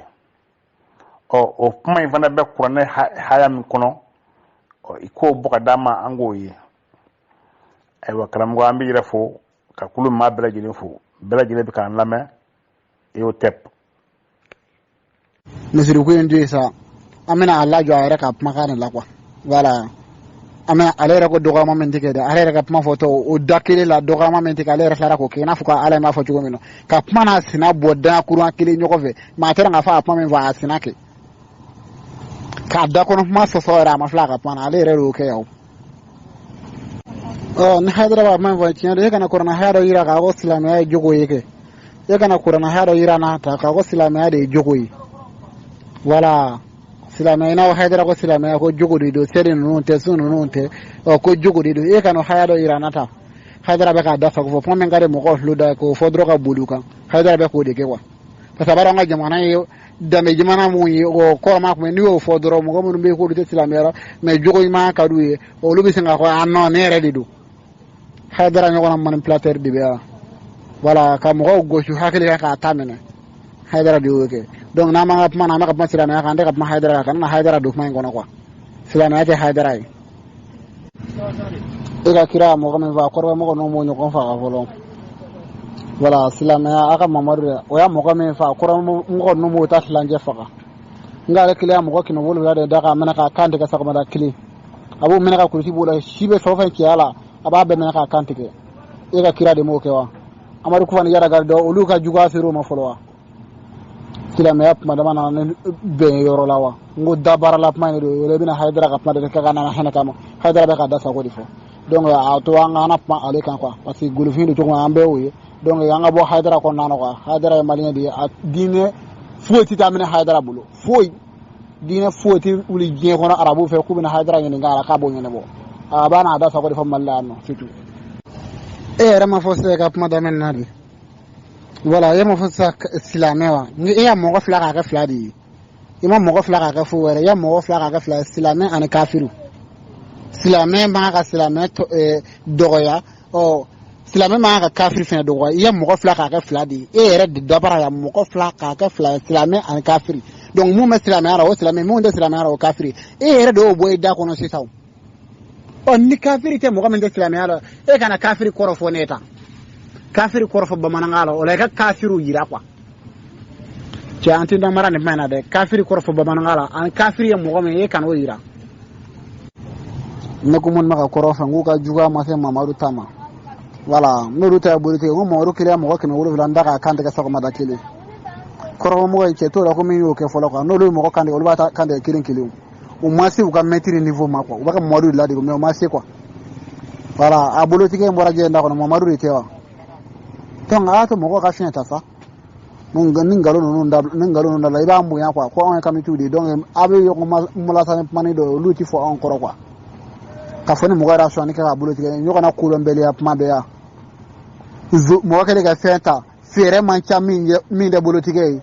Ɔ o kuma in fana bɛ kuranɛ haya min kɔnɔ, ɔ i k'o bɔ ka d'an ma, an k'o ye. Ayiwa karamɔgɔ, an bɛ yɛrɛ fo ka kulu maa bɛɛ lajɛlen fo, bɛɛ lajɛlen bɛ k'an lamɛn. I y'o tɛ. Misiriku in to yen sa, an bɛna a lajɔ a yɛrɛ ka kumakan de la quoi. Voilà, an bɛna ale yɛrɛ ko dɔgɔyama min tigɛ dɛ, ale yɛrɛ ka kuma fɔtɔ o da kelen la, dɔgɔyama min tigɛ, ale yɛrɛ tilara k'o kɛ i n'a fɔ ko ala m'a fɔ cogo min na, ka kuma n'a sina bɔ danya kuruan kelen ɲɔgɔn fɛ. Maa tɛ k'a fɔ a kuma min fɔ, a sina kɛ k'a da kɔnɔ kuma sɔsɔ yɛrɛ, a ma filɛ a ka kuma na, ale yɛrɛ de y'o kɛ yan. Ɔ ni Hayidara b'a kuma fɔ tiɲɛ don, e kana kuranɛ haya dɔ yira k'a ko silamɛya ye jogo ye kɛ. E kana kuranɛ haya dɔ yira n'a ta k'a ko silamɛya de ye jogo ye. Voilà, silamɛya i n'a fɔ Hayidara ko silamɛya ko jogo de don, seli ninnu tɛ, sun ninnu tɛ, ɔ ko jogo de don. E kana haya dɔ yira n'a ta. Hayidara bɛ k'a da sago fɔ kuma min ka di mɔgɔw tulo da k'o fɔ dɔrɔn ka boli u kan. Hayidara bɛ k'o de kɛ quoi, parce que a b'a dɔn an ka jamana ye danbe jamana mun ye. O kɔrɔma kun n'i y'o fɔ dɔrɔn, mɔgɔ minnu bɛ yen k'olu tɛ silamɛya la mais jogo ɲuman ka d'u ye, olu bɛ sin k'a fɔ a non, ne yɛrɛ de don. Hayidara ɲɔgɔnna manipulateur de bɛ yan. Voilà, ka mɔgɔw gosi hakili kan k'a ta minɛ, Hayidara de y'o kɛ. Donc n'an b'an ka kuma na, an bɛ ka kuma silamɛya kan, an tɛ ka kuma Hayidara kan. Kana na Hayidara don kuma in kɔnɔ quoi. Silamɛya tɛ Hayidara ye. E ka kira mɔgɔ min fɔ, a kɔrɔbɛ mɔgɔ ninnu m'o ɲɔgɔn faga fɔlɔ. Voilà, silamɛya a ka Mamadu dɛ, o y'a mɔgɔ min fa, a kɔrɔbɛ mɔgɔ ninnu m'o ta tilancɛ faga. Nka ale kelen y'a mɔgɔ 700 de da k'a minɛ k'a kan tigɛ sɔgɔmada kelen. A b'o minɛ ka kulusi b'o la, si bɛ fɛn o fɛn cɛya la, a b'a bɛɛ minɛ k'a kan tigɛ. E ka kira de m'o kɛ wa? Amadu Kufa ni Yara dɔ, olu ka juguya ser'o ma fɔlɔ wa? Silamɛya kuma dama nana ni bɛn yɔrɔ la wa? N ko dabaara la kuma in de don. O la i bɛna Hayidara ka kuma de kɛ ka nana hɛnɛ kama. Hayidara bɛ ka da sago de fɔ. Donc a to an ka kuma ale kan quoi, parce que golofin don cogo min, an bɛɛ y'o ye. Donc an ka bɔ Hayidara kɔnɔna na quoi. Hayidara ye malien de ye. A diinɛ foyi tɛ taa minɛ Hayidara bolo, foyi, diinɛ foyi tɛ wuli diɲɛ kɔnɔ arabu fɛ k'u bɛna Hayidara ɲininka a la k'a b'o ɲɛnabɔ. A b'a n'a da sago de fɔ Mali la yan nɔ, c'est tout. E yɛrɛ ma fɔ sisan i ka kuma daminɛ na de. Voilà, e ma fɔ sisan silamɛ wa? E ya mɔgɔ fila k'a kɛ fila de ye. I ma mɔgɔ fila k'a kɛ fo wɛrɛ, i ya mɔgɔ fila k'a kɛ fila ye, silamɛ ani kafiru. Silamɛ man ka silamɛ dɔgɔya, ɔ silamɛ man ka kafiri fɛnɛ dɔgɔya. I ya mɔgɔ fila k'a kɛ fila de ye. E yɛrɛ de dabara ya mɔgɔ fila k'a kɛ fila ye, silamɛ ani kafiri. Donc mun bɛ silamɛya la, o silamɛ, mun tɛ silamɛya la, o kafiri. E yɛrɛ de y'o bɔ i da kɔnɔ sisan. Ɔ ni kafiri tɛ mɔgɔ min tɛ silamɛya la, e kana kafiri kɔrɔ fɔ ne ta. Kafiri kɔrɔ fɔ bamanankan la, o la i ka kafiriw yira quoi. Cɛ, an tɛ damara nin kuma in na dɛ. Kafiri kɔrɔ fɔ bamanankan la, ani kafiri ye mɔgɔ min ye, e kan'o yira. Ne ko minnu bɛ ka kɔrɔ fɛ, n k'u ka juguya ma se Mamadu ta ma. Voilà, n'olu ta ye boli tigɛ, n ko Mamadu kelen mɔgɔ 700 n da k'a kan tigɛ sɔgɔmada kelen. Kɔrɔfɔmɔgɔ ye cɛ t'o la ko min y'o kɛ fɔlɔ quoi. N'olu ye mɔgɔ kan tigɛ, olu b'a ta kan tigɛ kelen kelen. U ma se u ka maître niveau ma quoi. U b'a ka Mamadu de ladege, mais u ma se quoi. Voilà, a bolotigɛ in bɔra jɛ da kɔnɔ, Mamadu de tɛ wa? Donc a y'a to mɔgɔw ka fiɲɛ ta sa. Ni nkalon ninnu da, ni nkalon ninnu da la, i b'an bonya quoi, ko anw ye kamitiw de ye. Donc a bɛ ɲɔgɔn mulasa ni kumani dɔ ye, olu ti fɔ anw kɔrɔ quoi. K'a fɔ ni mɔgɔ yɛrɛ sɔnni kɛ k'a bolo tigɛ ɲɔgɔn na kodɔnbaliya kuma bɛɛ yan mɔgɔ kɛlen ka fɛn ta fɛɛrɛ man ca min min tɛ bolotigɛ ye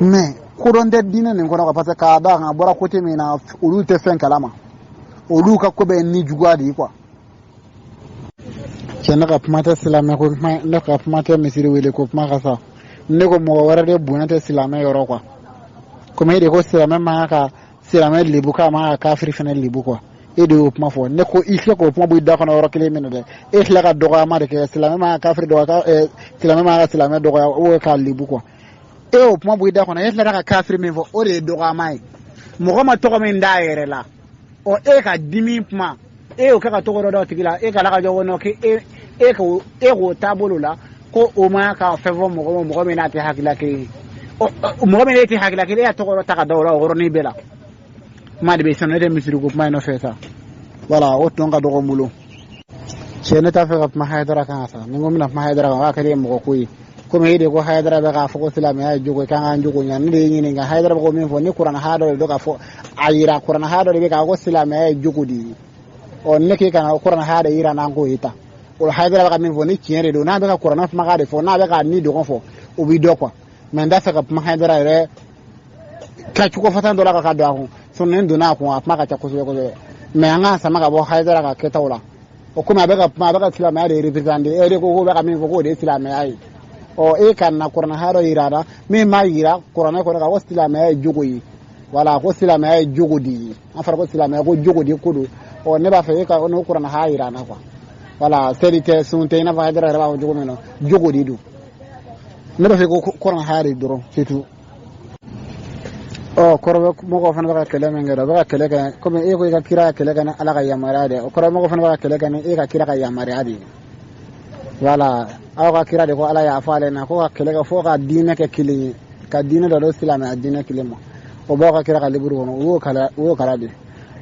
mais kodɔn tɛ diinɛ nin kɔnɔ parce que k'a d'a kan a bɔra côté min na olu tɛ fɛn kalama olu ka ko bɛɛ ni juguya de ye quoi. Cɛ ne ka kuma tɛ silamɛ ko kuma ne ka kuma tɛ misiri wele ko kuma ka sa ne ko mɔgɔ wɛrɛ de bonya tɛ silamɛ yɔrɔ quoi komi e de ko silamɛ man kan ka silamɛ lebu k'a man ka kafiri fana lebu quoi e de y'o kuma fɔ ne ko i filɛ k'o kuma bɔ i da kɔnɔ yɔrɔ kelen min na dɛ e filɛ ka dɔgɔyama de kɛ silamɛ man ka kafiri dɔgɔya silamɛ man ka silamɛ dɔgɔya o k'a lebu quoi e y'o kuma bɔ i da kɔnɔ e filɛ ka kafiri min fɔ o de ye dɔgɔyama ye mɔgɔ ma tɔgɔ min d'a yɛrɛ la ɔ e ka dimi kuma e y'o kɛ ka tɔgɔ dɔ da o tigi la e ka ala ka jɔ kɔnɔ k'e e k'o e k'o taabolo la ko o ma ka fɛn fɔ mɔgɔ ma mɔgɔ min n'a tɛ hakilila kelen ye ɔ mɔgɔ min e tɛ hakilila kelen e y'a tɔgɔ dɔ ta ka da o la o yɔrɔnin bɛɛ la kuma de bɛ sisan ne tɛ misiri ko kuma in nɔfɛ sa wala o tɔn ka dɔgɔ n bolo cɛ ne t'a fɛ ka kuma hayidara kan sa ni n ko n bɛna kuma hayidara kan o y'a kɛlen ye mɔgɔ ko ye komi e de ko hayidara bɛ k'a fɔ ko silamɛya ye jogo ye k'an k'an jogo ɲa ne de ye ɲininka hayidara bɛ ko min fɔ ni kuranɛ haya dɔ de don k'a fɔ a yira kuranɛ haya dɔ de bɛ k'a ko silamɛya ye jogo de ye ɔ ne k'e kana kuranɛ haya de yira n'an k'o ye ta o hayidara bɛ ka min fɔ ni tiɲɛ de don n'a bɛ ka kuranɛ kumakan de fɔ n'a bɛ ka ni dɔgɔ fɔ o b'i dɔn quoi mais n t'a fɛ ka kuma hayidara yɛrɛ kɛcogo fatan dɔ la ka don a kun sinon ni n donna a kun a kuma ka ca kosɛbɛ kosɛbɛ mais an k'a sama ka bɔ hayidara ka kɛtaw la o komi a bɛ ka kuma a bɛ ka silamɛya de représenter e de ko k'o bɛ ka min fɔ k'o de ye silamɛya ye ɔ e ka na kuranɛ haya dɔ yira a la min b'a yira kuranɛ kɔnɔ k'a ko silamɛya ye jogo ye wala ko silamɛya ye jogo de ye an fɔra ko silamɛya ko jogo de ko don ɔ ne b'a fɛ e ka n'o kuranɛ haya yira an na quoi wala seli tɛ sun tɛ i n'a fɔ hayidara yɛrɛ b'a fɔ cogo min na jogo de don ne b'a fɛ ko kuranɛ haya de dɔrɔn c'est tout. Ɔ kɔrɔbɛ mɔgɔw fana bɛ ka kɛlɛ min kɛ o bɛ ka kɛlɛ kɛ komi e ko i ka kira ka kɛlɛ kɛ ni ala ka yamaruya de ye o kɔrɔbɛ mɔgɔw fana bɛ ka kɛlɛ kɛ ni e ka kira ka yamaruya de ye wala aw ka kira de ko ala y'a fɔ ale na ko ka kɛlɛ kɛ fo ka diinɛ kɛ kelen ye ka diinɛ dɔ don silamɛya diinɛ kelen ma o b'aw ka kira ka liburu kɔnɔ u y'o kala de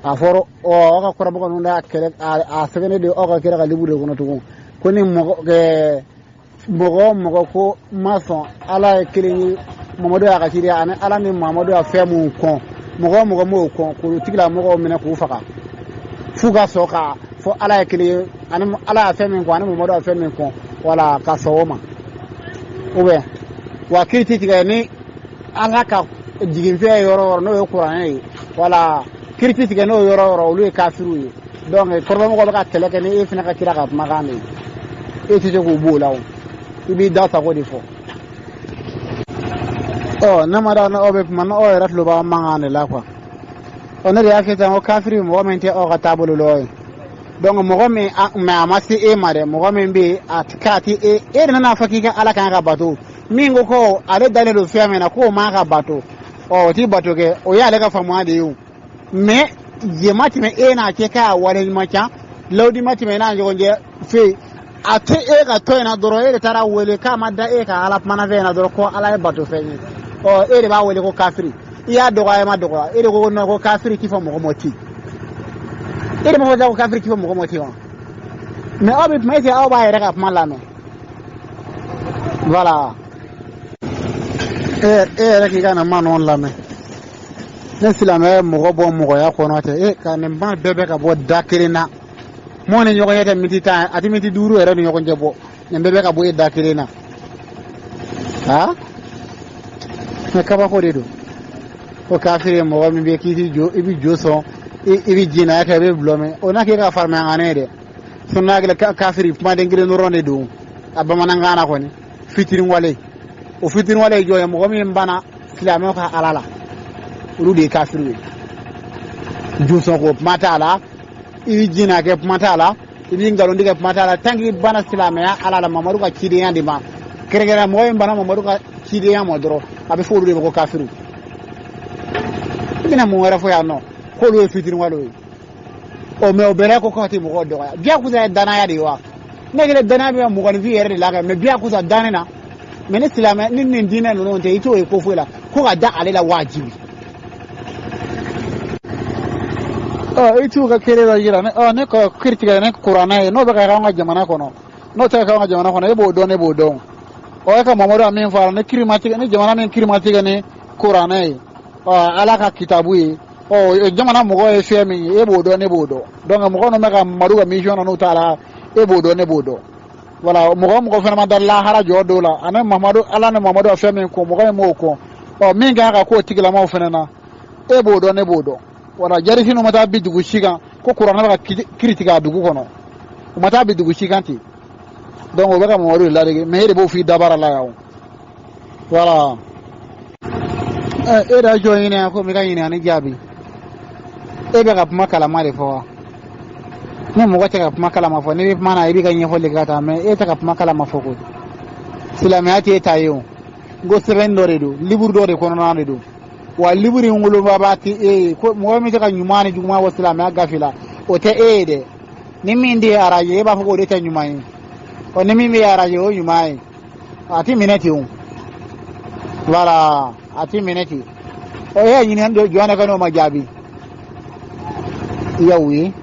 a fɔra ɔ aw ka kɔrɔbɔgɔ ninnu y'a kɛlɛ a sɛbɛnnen de aw ka kira ka liburu de kɔnɔ tugun ko ni mɔgɔ mɔgɔ o mɔgɔ ko ma sɔn ala ye kelen ye mamadu y'a ka ciden ani ala ni mamadu y'a fɛn mun kɔn mɔgɔ o mɔgɔ m'o kɔn k'olu tigilamɔgɔw minɛ k'u faga f'u ka sɔn ka fɔ ala ye kelen ye ani ala y'a fɛn min kɔn ani mamadu y'a fɛn min kɔn wala ka sɔn o ma ou bien wa kiiri ti tigɛ ni ala ka jiginfɛn yɔrɔ o yɔrɔ n'o ye kuranɛ ye wala kiiri ti tigɛ n'o yɔrɔ o yɔrɔ olu ye kafiriw ye donc kɔrɔbɔmɔgɔw bɛ ka kɛlɛ kɛ ni e fana ka kira ka kumakan de ye e tɛ se k'u b'o la o i b'i da sago de fɔ ɔ ne ma da aw bɛ kuma n'aw yɛrɛ tulo b'a mankan de la quoi ɔ ne de y'a fɔ sisan ko kafiri mɔgɔ min tɛ aw ka taabolo la ye donc mɔgɔ min mais a ma se e ma dɛ mɔgɔ min bɛ yen a k'a ti e e de nana fɔ k'i ka ala kan ka bato min ko ko ale dalen don fɛn min na k'o man ka bato ɔ o ti bato kɛ o y'ale ka faamuya de ye o mais je ma tɛmɛ e n'a cɛ k'a wale ɲuman ca lawudi ma tɛmɛ e n'a ɲɔgɔn cɛ fe a tɛ e ka tɔ in na dɔrɔn e de taara wele k'a ma da e ka ala kumana fɛn in na dɔrɔn ko ala ye bato fɛn ye ɔ e de b'a wele ko kafiri i y'a dɔgɔya i ma dɔgɔya e de ko non ko kafiri ti fɔ mɔgɔ mɔ ten e de ma fɔ ko kafiri ti fɔ mɔgɔ mɔ ten wa mais aw bɛ kuma est-ce que aw b'a yɛrɛ ka kuma lamɛn voilà e yɛrɛ k'i ka nin ma ninnu lamɛn ne silamɛ ye mɔgɔ bɔ mɔgɔya kɔnɔ tɛ e ka nin ba bɛɛ bɛ ka bɔ da kelen na mɔɔ ni ɲɔgɔn cɛ tɛ miniti 10 a tɛ miniti 5 yɛrɛ ni ɲɔgɔn cɛ bɔ nin bɛɛ bɛ ka bɔ e da kelen na ha mais kabako de don ko kafiri ye mɔgɔ min bɛ k'i ti jo i bɛ jo sɔn i bɛ jinaya kɛ i bɛ dɔlɔ min o n'a k'e ka farimankan ye dɛ sinon n'a kɛra kafiri kumaden kelen dɔrɔn de don a bamanankan na kɔni fitiriwale o fitiriwale ye jɔn ye mɔgɔ min banna silamɛw ka ala la olu de ye kafiriw ye josɔnko kuma t'a la i bɛ jina kɛ kuma t'a la i bɛ nkalon tigɛ kuma t'a la tant qu'i banna silamɛya ala la mamadu ka cidenya de ma kɛrɛnkɛrɛn mɔgɔ min banna mamadu ka cidenya ma dɔrɔn a bɛ fɔ olu de ma ko kafiriw i bɛna mun wɛrɛ fɔ yan nɔ k'olu ye fitiriwalew ye ɔ mais o bɛɛ ko k'a tɛ mɔgɔw dɔgɔya diyagosa ye danaya de ye wa ne kɛlen danaya bɛ mɔgɔninfin yɛrɛ de la kɛ mais diyagosa danni na mais ni silamɛ ni nin diinɛ ninnu tɛ i t'o ye ko foyi la ko ka da ale la wajibi ɔ i t'u ka kere dɔ yira ne ne ka kiri tigɛ ni kuranɛ ye n'o bɛ ka kɛ anw ka jamana kɔnɔ n'o tɛ ka kɛ anw ka jamana kɔnɔ e b'o dɔn ne b'o dɔn ɔ e ka mamadu a min fɔ a la ni kiri ma tigɛ ni jamana min kiri ma tigɛ ni kuranɛ ye ɔ ala ka kitabu ye Ɔ, jamana mɔgɔ ye fɛn min ye, e b'o dɔn, ne b'o dɔn. Donc mɔgɔ ninnu bɛ ka Mamadu ka mission na, n'u t'a la, e b'o dɔn, ne b'o dɔn. Voilà, mɔgɔ o mɔgɔ fana ma da lahara jɔ don la, ani Mamadu, Ala ni Mamadu ka fɛn min kɔn, mɔgɔ min m'o kɔn, ɔ, min kan ka k'o tigilamaw fana na, e b'o dɔn, ne b'o dɔn. Voilà, jarisi ninnu ma taa bi dugu si kan ko kuranɛ bɛ ka kiri tigɛ a dugu kɔnɔ, u ma taa bi dugu si kan ten. Donc o bɛ ka Mamadu de ladege, mais e de b'o f'i dabara la yan o. Voilà, e da jɔ ɲini ko n bɛ ka ɲininkali jaabi. E bɛ ka kuma kalama de fɔ wa? Ni mɔgɔ tɛ ka kuma kalama fɔ, n'i bɛ kuma na, i b'i ka ɲɛfɔli kɛ ka taa, mais e tɛ ka kuma kalama fɔ koyi. Silamɛya t'e ta ye o. N ko sɛbɛn dɔ de don, livre dɔ de kɔnɔna de don. Wa livre in wolobaba tɛ e ye ko mɔgɔ min tɛ ka ɲuman ni juguman bɔ silamɛya gafe la, o tɛ e ye dɛ. Ni min tɛ araje, e b'a fɔ k'o de tɛ ɲuman ye. Ɔ, ni min bɛ araje, o ye ɲuman ye. A ti minɛ ten o. Voilà, a ti minɛ ten. Ɔ, e y'a ɲininkali dɔ jɔn de ka n'o ma jaabi. I y'o ye,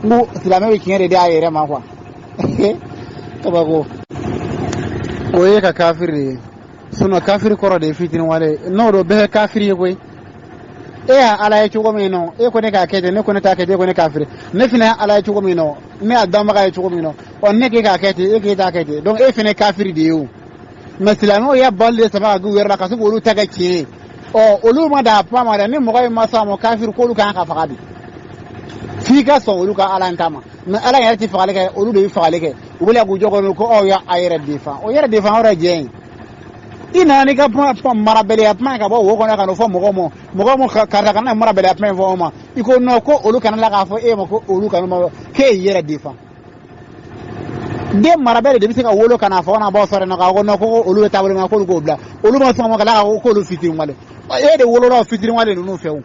n ko silamɛ bɛ tiɲɛ de di a yɛrɛ ma quoi. Kabako o ye ka kafiri de ye. Sinon kafiri kɔrɔ de ye fitiriwale. N'o don, bɛɛ ye kafiri ye koyi. E y'a Ala ye cogo min nɔ, e ko ne k'a kɛ ten, ne ko ne t'a kɛ ten, e ko ne kafiri. Ne fana ye Ala ye cogo min nɔ, ne y'a danbaga ye cogo min nɔ, ɔ, ne k'e k'a kɛ ten, e k'e t'a kɛ ten, donc e fana ye kafiri de ye o. Mais silamɛw y'a bali de sama ka k'u yɛrɛ la ka se k'olu ta kɛ tiɲɛ ye. Ɔ, olu ma da kuma ma dɛ. Ni mɔgɔ in ma sɔn a ma, kafiri, k'olu kan ka faga de. F'i ka sɔn olu ka Ala in ta ma. Mais Ala yɛrɛ tɛ fagali kɛ, olu de bɛ fagali kɛ. U bɛ k'u jɔ kɔnɔ ko aw y'a yɛrɛ defan. O yɛrɛ defan yɔrɔ ye jɛn ye. I nana n'i ka kuma marabaliya kuma ye ka bɔ wo kɔnɔ ka n'o fɔ mɔgɔw ma, mɔgɔw ma, karisa kana marabaliya kuma in fɔ o ma. I ko non, ko olu kana la k'a fɔ e ma ko olu kana ma k'e y'i yɛrɛ defan. Den marabɛli de bɛ se ka wolo ka n'a fɔ n'a bɔ sɔrɔ k'a ko non, ko olu bɛ taabolo min na, k'olu k'o bila. Olu ma sɔn ma ka d'a kan k'olu fitiriwale. E de wolola o fitiriwale ninnu fɛ o.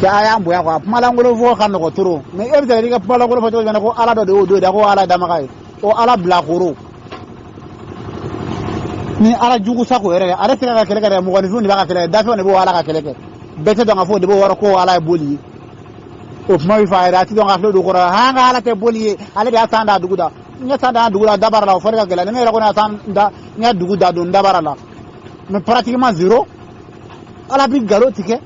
Cɛ, a y'an bonya quoi. Kuma lankolon fɔ ka nɔgɔ trop, mais e bɛ se ka n'i ka kuma lankolon fɔ cogo jumɛn na ko Ala dɔ de y'o don da, ko Ala damaga ye o Ala bilakoro ni Ala jugu sako yɛrɛ kɛ. Ale tɛ se ka kɛlɛ kɛ dɛ, mɔgɔninfinw de b'a ka kɛlɛ kɛ, dafɛnw de b'o Ala ka kɛlɛ kɛ. Bɛɛ tɛ dɔn k'a fɔ o de b'o yɔrɔ ko Ala ye boli ye. O kuma bɛ fɔ a yɛrɛ, a ti dɔn k'a filɛ dugu kɔrɔ. An ka Ala tɛ boli ye, ale de y'a san da dugu da. N ye san da dugu la dabara la, o fɔli ka gɛlɛn. Ni ne yɛrɛ kɔni y'a san da, n ye dugu da don dabara la, mais pratiquement zéro. Ala bi nkalon tigɛ.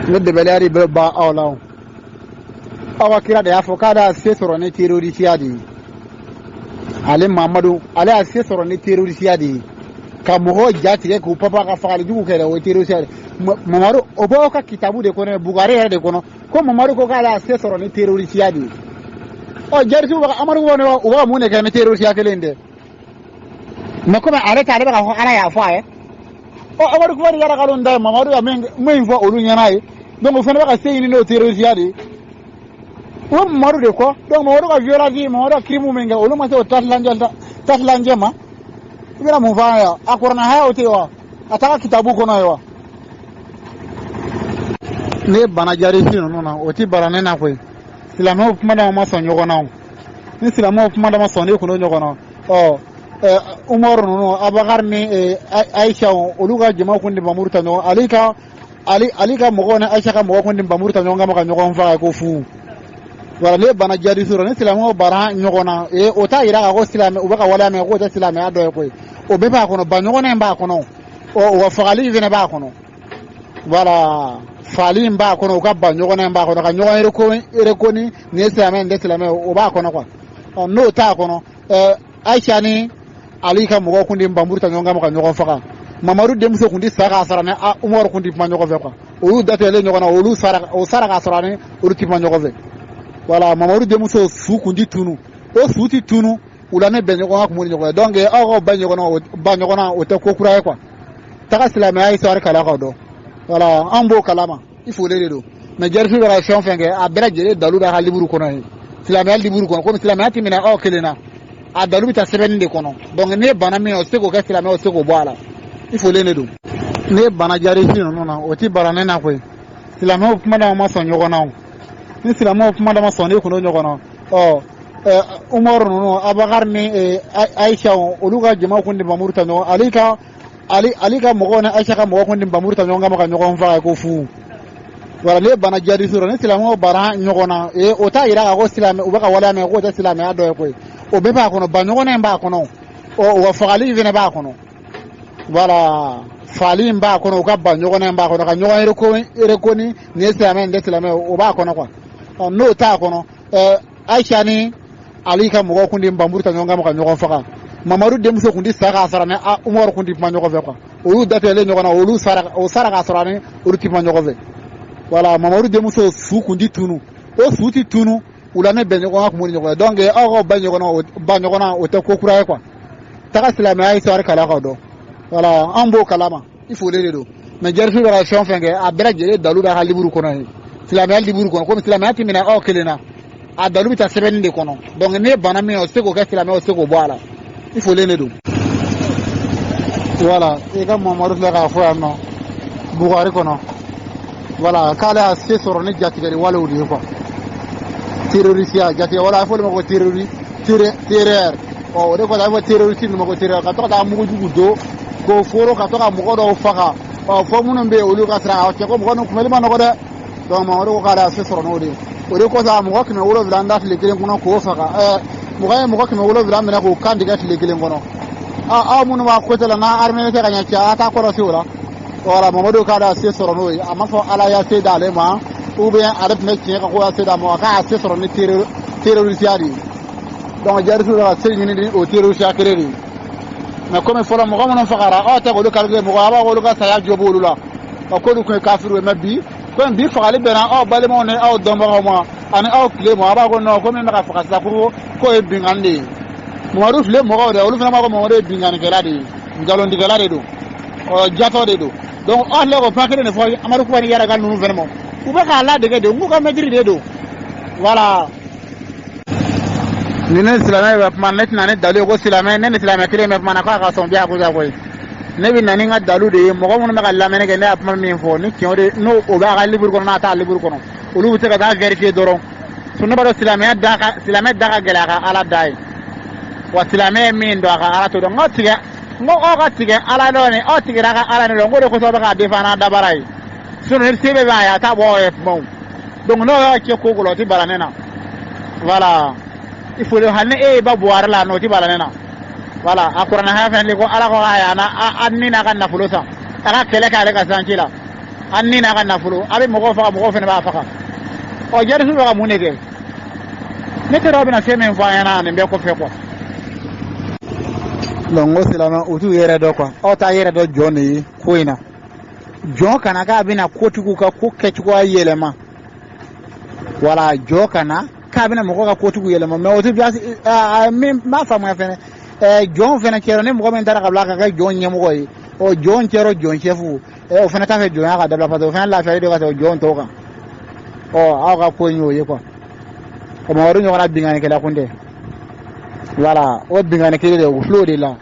Ne dɛbɛliya de bɛ ban aw la o. Aw ka kira de y'a fɔ k'ale y'a se sɔrɔ ni terrorisiya de ye. Ale Mamadu, ale y'a se sɔrɔ ni terrorisiya de ye, ka mɔgɔw ja tigɛ k'u papa ka fagali jugu kɛ dɛ, o ye terrorisiya de. Mamadu, o b'aw ka kitabu de kɔnɔ, Bukari yɛrɛ de kɔnɔ, ko Mamadu ko k'ale y'a se sɔrɔ ni terrorisiya de ye. Ɔ, jarisiw bɛ ka Amadu bɔ, u bɛ ka mun de kɛ ni terrorisiya kelen in tɛ? Mais komi ale ta, ale bɛ k'a fɔ Ala y'a fɔ a ye. Ɔ, Amadu Kumari yɛrɛ ka ta ye Mamadu ya min fɔ olu ɲɛna ye. Donc o fana bɛ ka se ɲini n'o terrorisiya de ye. U bɛ Mamadu de kɔ. Donc Mamadu ka violence, Mamadu ka crime min kɛ, olu ma se o tatilancɛ ma. I bɛna mun fɔ an ye? A kuranɛ hayaw tɛ yen wa? A taga kitabu kɔnɔ ye wa? Ne bana jarisi ninnu na, o ti bara ne na koyi. Silamɛw kuma dama ma sɔn ɲɔgɔn na o. Ni silamɛw kuma dama sɔn ne kun ɲɔgɔn na, ɔ, Umaru ninnu, Abubakar ni Aisha, olu ka jama kun di bamuru ta ɲɔgɔn. Ali ka Ali, Ali ka mɔgɔw ni Aisha ka mɔgɔw kun di bamuru ta ɲɔgɔn kama ka ɲɔgɔn faga ko fu. Wala ne bana jarisi rɔ. Ni silamɛw bara ɲɔgɔn na, o t'a yira k'a ko silamɛ u bɛ ka waleya min k'o tɛ silamɛya dɔ ye koyi. O bɛɛ b'a kɔnɔ, ba ɲɔgɔnna in b'a kɔnɔ, ɔ, wa fagali in fana b'a kɔnɔ. Wala faali in b'a kɔnɔ, u ka ba ɲɔgɔnna in b'a kɔnɔ, ka ɲɔgɔn rekoni, nin ye silamɛ, nin tɛ silamɛ, o b'a kɔnɔ quoi. Ɔ, n'o t'a kɔnɔ, Aisha ni Ali ka mɔgɔw kun di npanmuru ta ɲɔgɔn kama ka ɲɔgɔn faga. Mamadu denmuso kun di sa k'a sɔrɔ ni Umaru kun ti kuma ɲɔgɔn fɛ quoi. Olu datigɛlen ɲɔgɔn na, olu sara, o sara k'a sɔrɔ ani olu ti kuma ɲɔgɔn fɛ. Wala Mamadu denmuso su kun ti tunu, o su ti tunu u la ne bɛn ɲɔgɔn ka kun ni ɲɔgɔn ye. Donc aw ka ba ɲɔgɔn na, ba ɲɔgɔn na, o tɛ ko kura ye quoi. Taga silamɛya histoire kalan ka dɔn. Wala an b'o kalama, i folen de don. Mais jarisi bɛ ka fɛn o fɛn kɛ, a bɛɛ lajɛlen dalu b'a ka livre kɔnɔ yen, silamɛya livre kɔnɔ. Komi silamɛya ti minɛ aw kelen na, a dalu bɛ taa sɛbɛnni de kɔnɔ. Donc ne bana min, o tɛ se k'o kɛ silamɛ, o tɛ se k'o bɔ a la. I folen de don. Ne bana jarisi ninnu na, o ti bara ne na koyi. Silamɛw kuma dama ma sɔn ɲɔgɔn na o. Ni silamɛw kuma dama sɔn ne kun ɲɔgɔn na, ɔ, Umaru ninnu, Abubakar ni Aisha, olu ka jama kun di bamuru ta ɲɔgɔn. Ali ka Ali, Ali ka mɔgɔw ni Aisha ka mɔgɔw kun di npanmuru ta ɲɔgɔn kama ka ɲɔgɔn faga ko fu. Wala ne bana jarisi rɔ. Ni silamɛw bara ɲɔgɔn na, o t'a yira k'a ko silamɛ u bɛ ka waleya min k'o tɛ silamɛya dɔ ye koyi. O bɛɛ b'a kɔnɔ, ba ɲɔgɔnna in b'a kɔnɔ, ɔ, wa fagali in fana b'a kɔnɔ. Wala Faali in b'a kɔnɔ, u ka ban ɲɔgɔn na in b'a kɔnɔ, ka ɲɔgɔn rekoni, nin ye silamɛ, nin tɛ silamɛ, o b'a kɔnɔ quoi. Ɔ, n'o t'a kɔnɔ, Ayisa ni Ali ka mɔgɔw kun di npanmuru ta ɲɔgɔn kama ka ɲɔgɔn faga. Mamadu denmuso kun ti sa k'a sɔrɔ ni Umaru kun ti kuma ɲɔgɔn fɛ quoi. Olu datigɛlen ɲɔgɔn na, olu sara, o sara k'a sɔrɔ ani olu ti kuma ɲɔgɔn fɛ. Voilà, Mamadu denmuso su kun ti tunu, o su ti tunu u la, ne bɛn ɲɔgɔn kan kun ni ɲɔgɔn ye. Donc aw ka ba ɲɔgɔn na, ba ɲɔgɔn na, o tɛ ko kura ye quoi. Taga silamɛya histoire kalan ka dɔn. Voilà, an b'o kalama, i folen de don. Mais jarifi bɛ ka fɛn o fɛn kɛ, a bɛɛ lajɛlen dalu b'a ka liburu kɔnɔ yen, silamɛya liburu kɔnɔ. Komi silamɛya ti minɛ aw kelen na, a dalu bɛ taa sɛbɛnni de kɔnɔ. Donc ne banna min, o tɛ se k'o kɛ silamɛ, o tɛ se k'o bɔ a la, i folen de don. Voilà, i ka Mamadu filɛ k'a fɔ yan nɔ Bugari kɔnɔ, voilà, k'ale y'a se sɔrɔ ni jatigɛli walew de ye quoi. Terrorisiya, jatigɛ wale, a bɛ fɔ olu ma ko terreur. Ɔ, o de kɔsɔn a bɛ fɔ terroriste ninnu ma ko terreur, ka to ka taa mugujugu don k'o foro, ka to ka mɔgɔ dɔw faga. Ɔ, fɔ minnu bɛ yen, olu ka siran a cɛ ko mɔgɔ ninnu kunbɛli ma nɔgɔ dɛ. Donc Mamadu ko k'ale y'a se sɔrɔ n'o de ye. O de kosɔn a mɔgɔ 700 da tile kelen kɔnɔ k'o faga. Mɔgɔ ye mɔgɔ 700 minɛ k'o kan tigɛ tile kelen kɔnɔ. Aw minnu b'a côté la n'a armée tɛ ka ɲɛ cɛ, a t'a kɔlɔsi o la. Voilà, Mamadu k'ale y'a se sɔrɔ n'o ye. A ma fɔ Ala y'a se d'ale ma ou bien ale tun bɛ tiɲɛ kan ko y'a se d'a ma, k'a y'a se sɔrɔ ni terrorisiya de ye. Donc jarisiw bɛ ka se ɲini ni o terrorisiya kelen de ye. Mais komi fɔlɔ mɔgɔ minnu fagara, aw tɛ k'olu calculer, mɔgɔ a b'a fɔ olu ka saya jo b'olu la, ɔ, k'olu tun ye kafiriw ye. Mais bi, komi bi fagali bɛnna aw balimaw ni aw dɔnbagaw ma ani aw tile ma, a b'a ko non, ko min bɛ ka faga sisan, ko k'o ye binkanni de ye. Mamadu tile mɔgɔw dɛ, olu fana b'a fɔ Mamadu ye binkannikɛla de ye, nkalontigɛla de don, ɔ, jatɔ de don. Donc aw filɛ k'o kuma kelen de fɔ Amadu Kufa ni Yaragali ninnu fana ma, u bɛ k'a ladege de, n k'u ka mɛtiri de don. Voilà, ni ne silamɛ bɛ kuma, ne tɛna ne dalu ye ko silamɛ, ne ni silamɛ kelen bɛ kuma na k'a ka sɔn biya ko koyi. Ne bɛ na ni n ka dalu de ye. Mɔgɔ minnu bɛ ka lamɛnni kɛ, ne y'a kuma min fɔ ni tiɲɛ de n'o, o b'a ka liburu kɔnɔ, n'a t'a liburu kɔnɔ, olu bɛ se ka taa vérifier dɔrɔn. So ne b'a dɔn silamɛya da ka, silamɛ da ka gɛlɛn a ka Ala da ye wa. Silamɛ ye min dɔn, a ka Ala to dɔn. N ka tigɛ, n ko aw ka tigɛ Ala dɔn ni aw tigɛra a ka Ala ne dɔn, n k'o de kosɔn aw bɛ k'a défend n'a dabara ye. Sinon ni se bɛ b'a ye, a t'a bɔ aw ye kumaw. Donc n'aw y'a kɛ ko ko la, o tɛ bala ne na. Voilà, il faut hali ni e y'i ba Buhari la, n'o tɛ bala ne na. Voilà, a kuranɛ haya fɛnɛ de ko Ala ko k'a ye a ni n'a ka nafolo san, a ka kɛlɛ kɛ ale ka sanci la, a ni n'a ka nafolo, a bɛ mɔgɔw faga, mɔgɔw fɛnɛ b'a faga. Ɔ, jarisiw bɛ ka mun de kɛ? Ne tɛ dɔn aw bɛna se min fɔ an ɲɛna nin bɛɛ kɔfɛ quoi. Donc n ko silamɛ, u t'u yɛrɛ dɔn quoi. Aw t'a yɛrɛ dɔn jɔn de ye ko in na. Jɔn kana k'a bɛna kotigiw ka ko kɛcogoya yɛlɛma. Wala jɔ kana k'a bɛna mɔgɔ ka kotigiw yɛlɛma, mais o tɛ bila min m'a faamuya fɛnɛ. Jɔn fɛnɛ cɛrɔ ni mɔgɔ min taara ka bila ka kɛ jɔn ɲɛmɔgɔ ye, ɔ, jɔn cɛrɔ, jɔn sɛfu, o fɛnɛ t'a fɛ jɔnya ka dabila, parce que o fɛnɛ lafiyalen don ka tɛmɛ jɔn tɔw kan. Ɔ, aw ka ko in y'o ye quoi. O Mamadu ɲɔgɔnna binkannikɛla kun tɛ. Voilà, o binkanni kelen de, o filɛ o de la,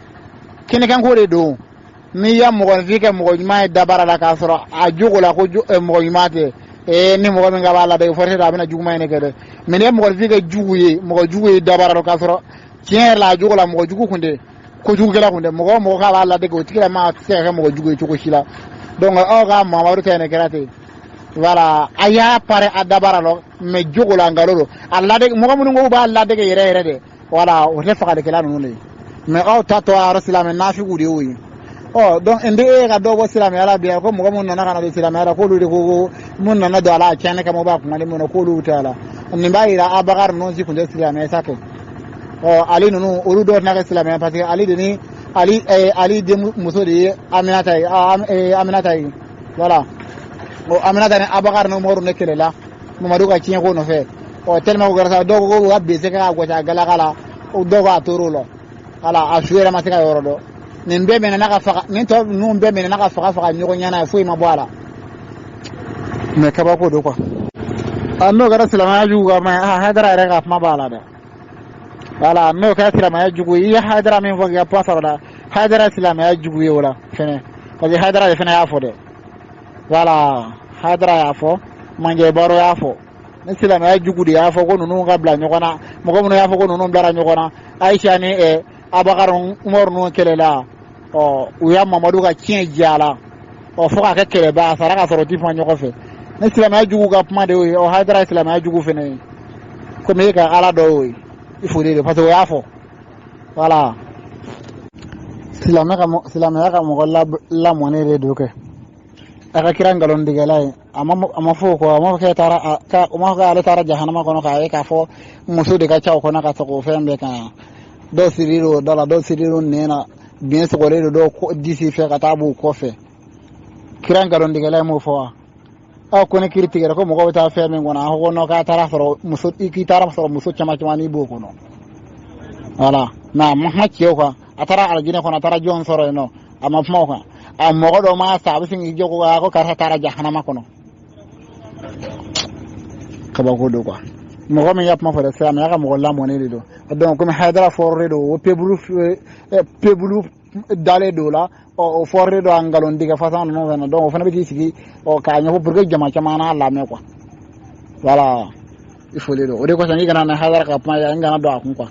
kɛnɛkanko de don. N'i ya mɔgɔnifin kɛ mɔgɔ ɲuman ye dabara la, k'a sɔrɔ a jogo la ko mɔgɔ ɲuman tɛ, ni mɔgɔ min ka b'a la dɛ, forcé a bɛna juguman in de kɛ dɛ. Mais n'i ye mɔgɔnifin kɛ jugu ye, mɔgɔ jugu ye dabara la, k'a sɔrɔ tiɲɛ yɛrɛ la a jogo la mɔgɔ jugu kun tɛ, kojugukɛla kun tɛ, mɔgɔ o mɔgɔ k'a b'a ladege, o tigilama tɛ se ka kɛ mɔgɔ jugu ye cogo si la. Donc aw ka Mamadu ta in de kɛra ten. Voilà, a y'a pare a dabara la, mais jogo la nkalon don. A ladege, mɔgɔ minnu ko b'a ladege yɛrɛ yɛrɛ de, voilà, o tɛ fagalikɛla ninnu de ye. Mais aw ta tɔ a yɔrɔ silamɛ nafigiw de y'o ye. Ɔ, donc n tɛ e ka dɔ bɔ silamɛya la bi, ko mɔgɔ minnu nana ka na don silamɛya la, k'olu de ko mun nana don a la a tiɲɛni kama, u b'a kuma ni mun na, k'olu tɛ a la. Nin b'a yira Abakari ninnu si tun tɛ silamɛya sa kɛ. Ɔ, Ali ninnu, olu dɔw tɛna kɛ silamɛya, parce que Ali de ni Ali, Ali den muso de ye Aminata ye, Aminata ye. Voilà, ɔ, Aminata ni Abakari ni Umaru ne kɛlɛla Mamadu ka tiɲɛ ko nɔfɛ. Ɔ, tellement ko kɛra sa, dɔw ko k'u ka bese kɛ k'a gosi a galaka la, dɔw k'a tor'o la. Voilà, a su yɛrɛ ma se ka yɔrɔ dɔn. Nin bɛɛ minɛ n'a ka faga, nin tɔ ninnu bɛɛ minɛ n'a ka faga faga ɲɔgɔn ɲɛna ye, foyi ma bɔ a la. Mais kabako don quoi. A n'o kɛra silamɛya jugu ka ma, a Hayidara yɛrɛ ka kuma b'a la dɛ. Voilà, n'o kɛra silamɛya jugu ye, i ye Hayidara min fɔ k'i ka kuma sɔrɔ la, Hayidara ye silamɛya jugu ye o la fɛnɛ, parce que Hayidara de fɛnɛ y'a fɔ dɛ. Voilà, Hayidara y'a fɔ, Manjɛ Baro y'a fɔ. Ni silamɛya jugu de y'a fɔ ko ninnu ka bila ɲɔgɔn na, mɔgɔ minnu y'a fɔ ko ninnu bilara ɲɔgɔn na, Ayisa ni Abakar Umaru ninnu kɛlɛla, ɔ, u y'a Mamadu ka tiɲɛ diya la, ɔ, fo k'a kɛ kɛlɛba, a sara ka sɔrɔ u ti kuma ɲɔgɔn fɛ. Ni silamɛya jugu ka kuma de y'o ye. Ɔ, Hayidara ye silamɛya jugu fɛnɛ ye, komi e ka Ala dɔ y'o ye, i foli de, parce que o y'a fɔ. Voilà, Silamɛya ka mɔgɔ lamɔnen de don kɛ a ka kira nkalontigɛla ye. A ma fɔ o kɔ, a ma fɔ k'e taara, o ma fɔ k'ale taara jahanama kɔnɔ k'a ye k'a fɔ muso de ka ca o kɔnɔ ka sɔgɔ o fɛn bɛɛ kan. Dɔw sirilen don da la, dɔw sirilen don nɛn na, biɲɛ sɔgɔlen don dɔw disi fɛ ka taa b'u kɔfɛ. Kira nkalontigɛla ye m'o fɔ wa? Aw ko ni kiri tigɛra ko mɔgɔw bɛ taa fɛn min kɔnɔ, a ko non, k'a taara sɔrɔ muso, k'i taara sɔrɔ muso caman caman n'i b'o kɔnɔ. Voilà, mais a ma kuma cɛw kan. A taara alijinɛ kɔnɔ, a taara jɔn sɔrɔ yen nɔ? A ma kuma o kan. A mɔgɔ dɔ ma sa, a bɛ sin k'i jɔ ko karisa taara jahanama kɔnɔ. Kabako don quoi. Mɔgɔ min y'a kuma fɔ dɛ, silamɛya ka mɔgɔ lamɔnen de don. Donc komi Hayidara fɔrɔlen don, o pebulu pebulu dalen don o la, o fɔrɔlen don a nkalon tigɛ façon ninnu fana. Donc o fana bɛ k'i sigi k'a ɲɛfɔ pour que jama caman n'a lamɛn quoi. Voilà, i foli don. O de kosɔn i kana na Hayidara ka kuma ye, n kana don a kun quoi.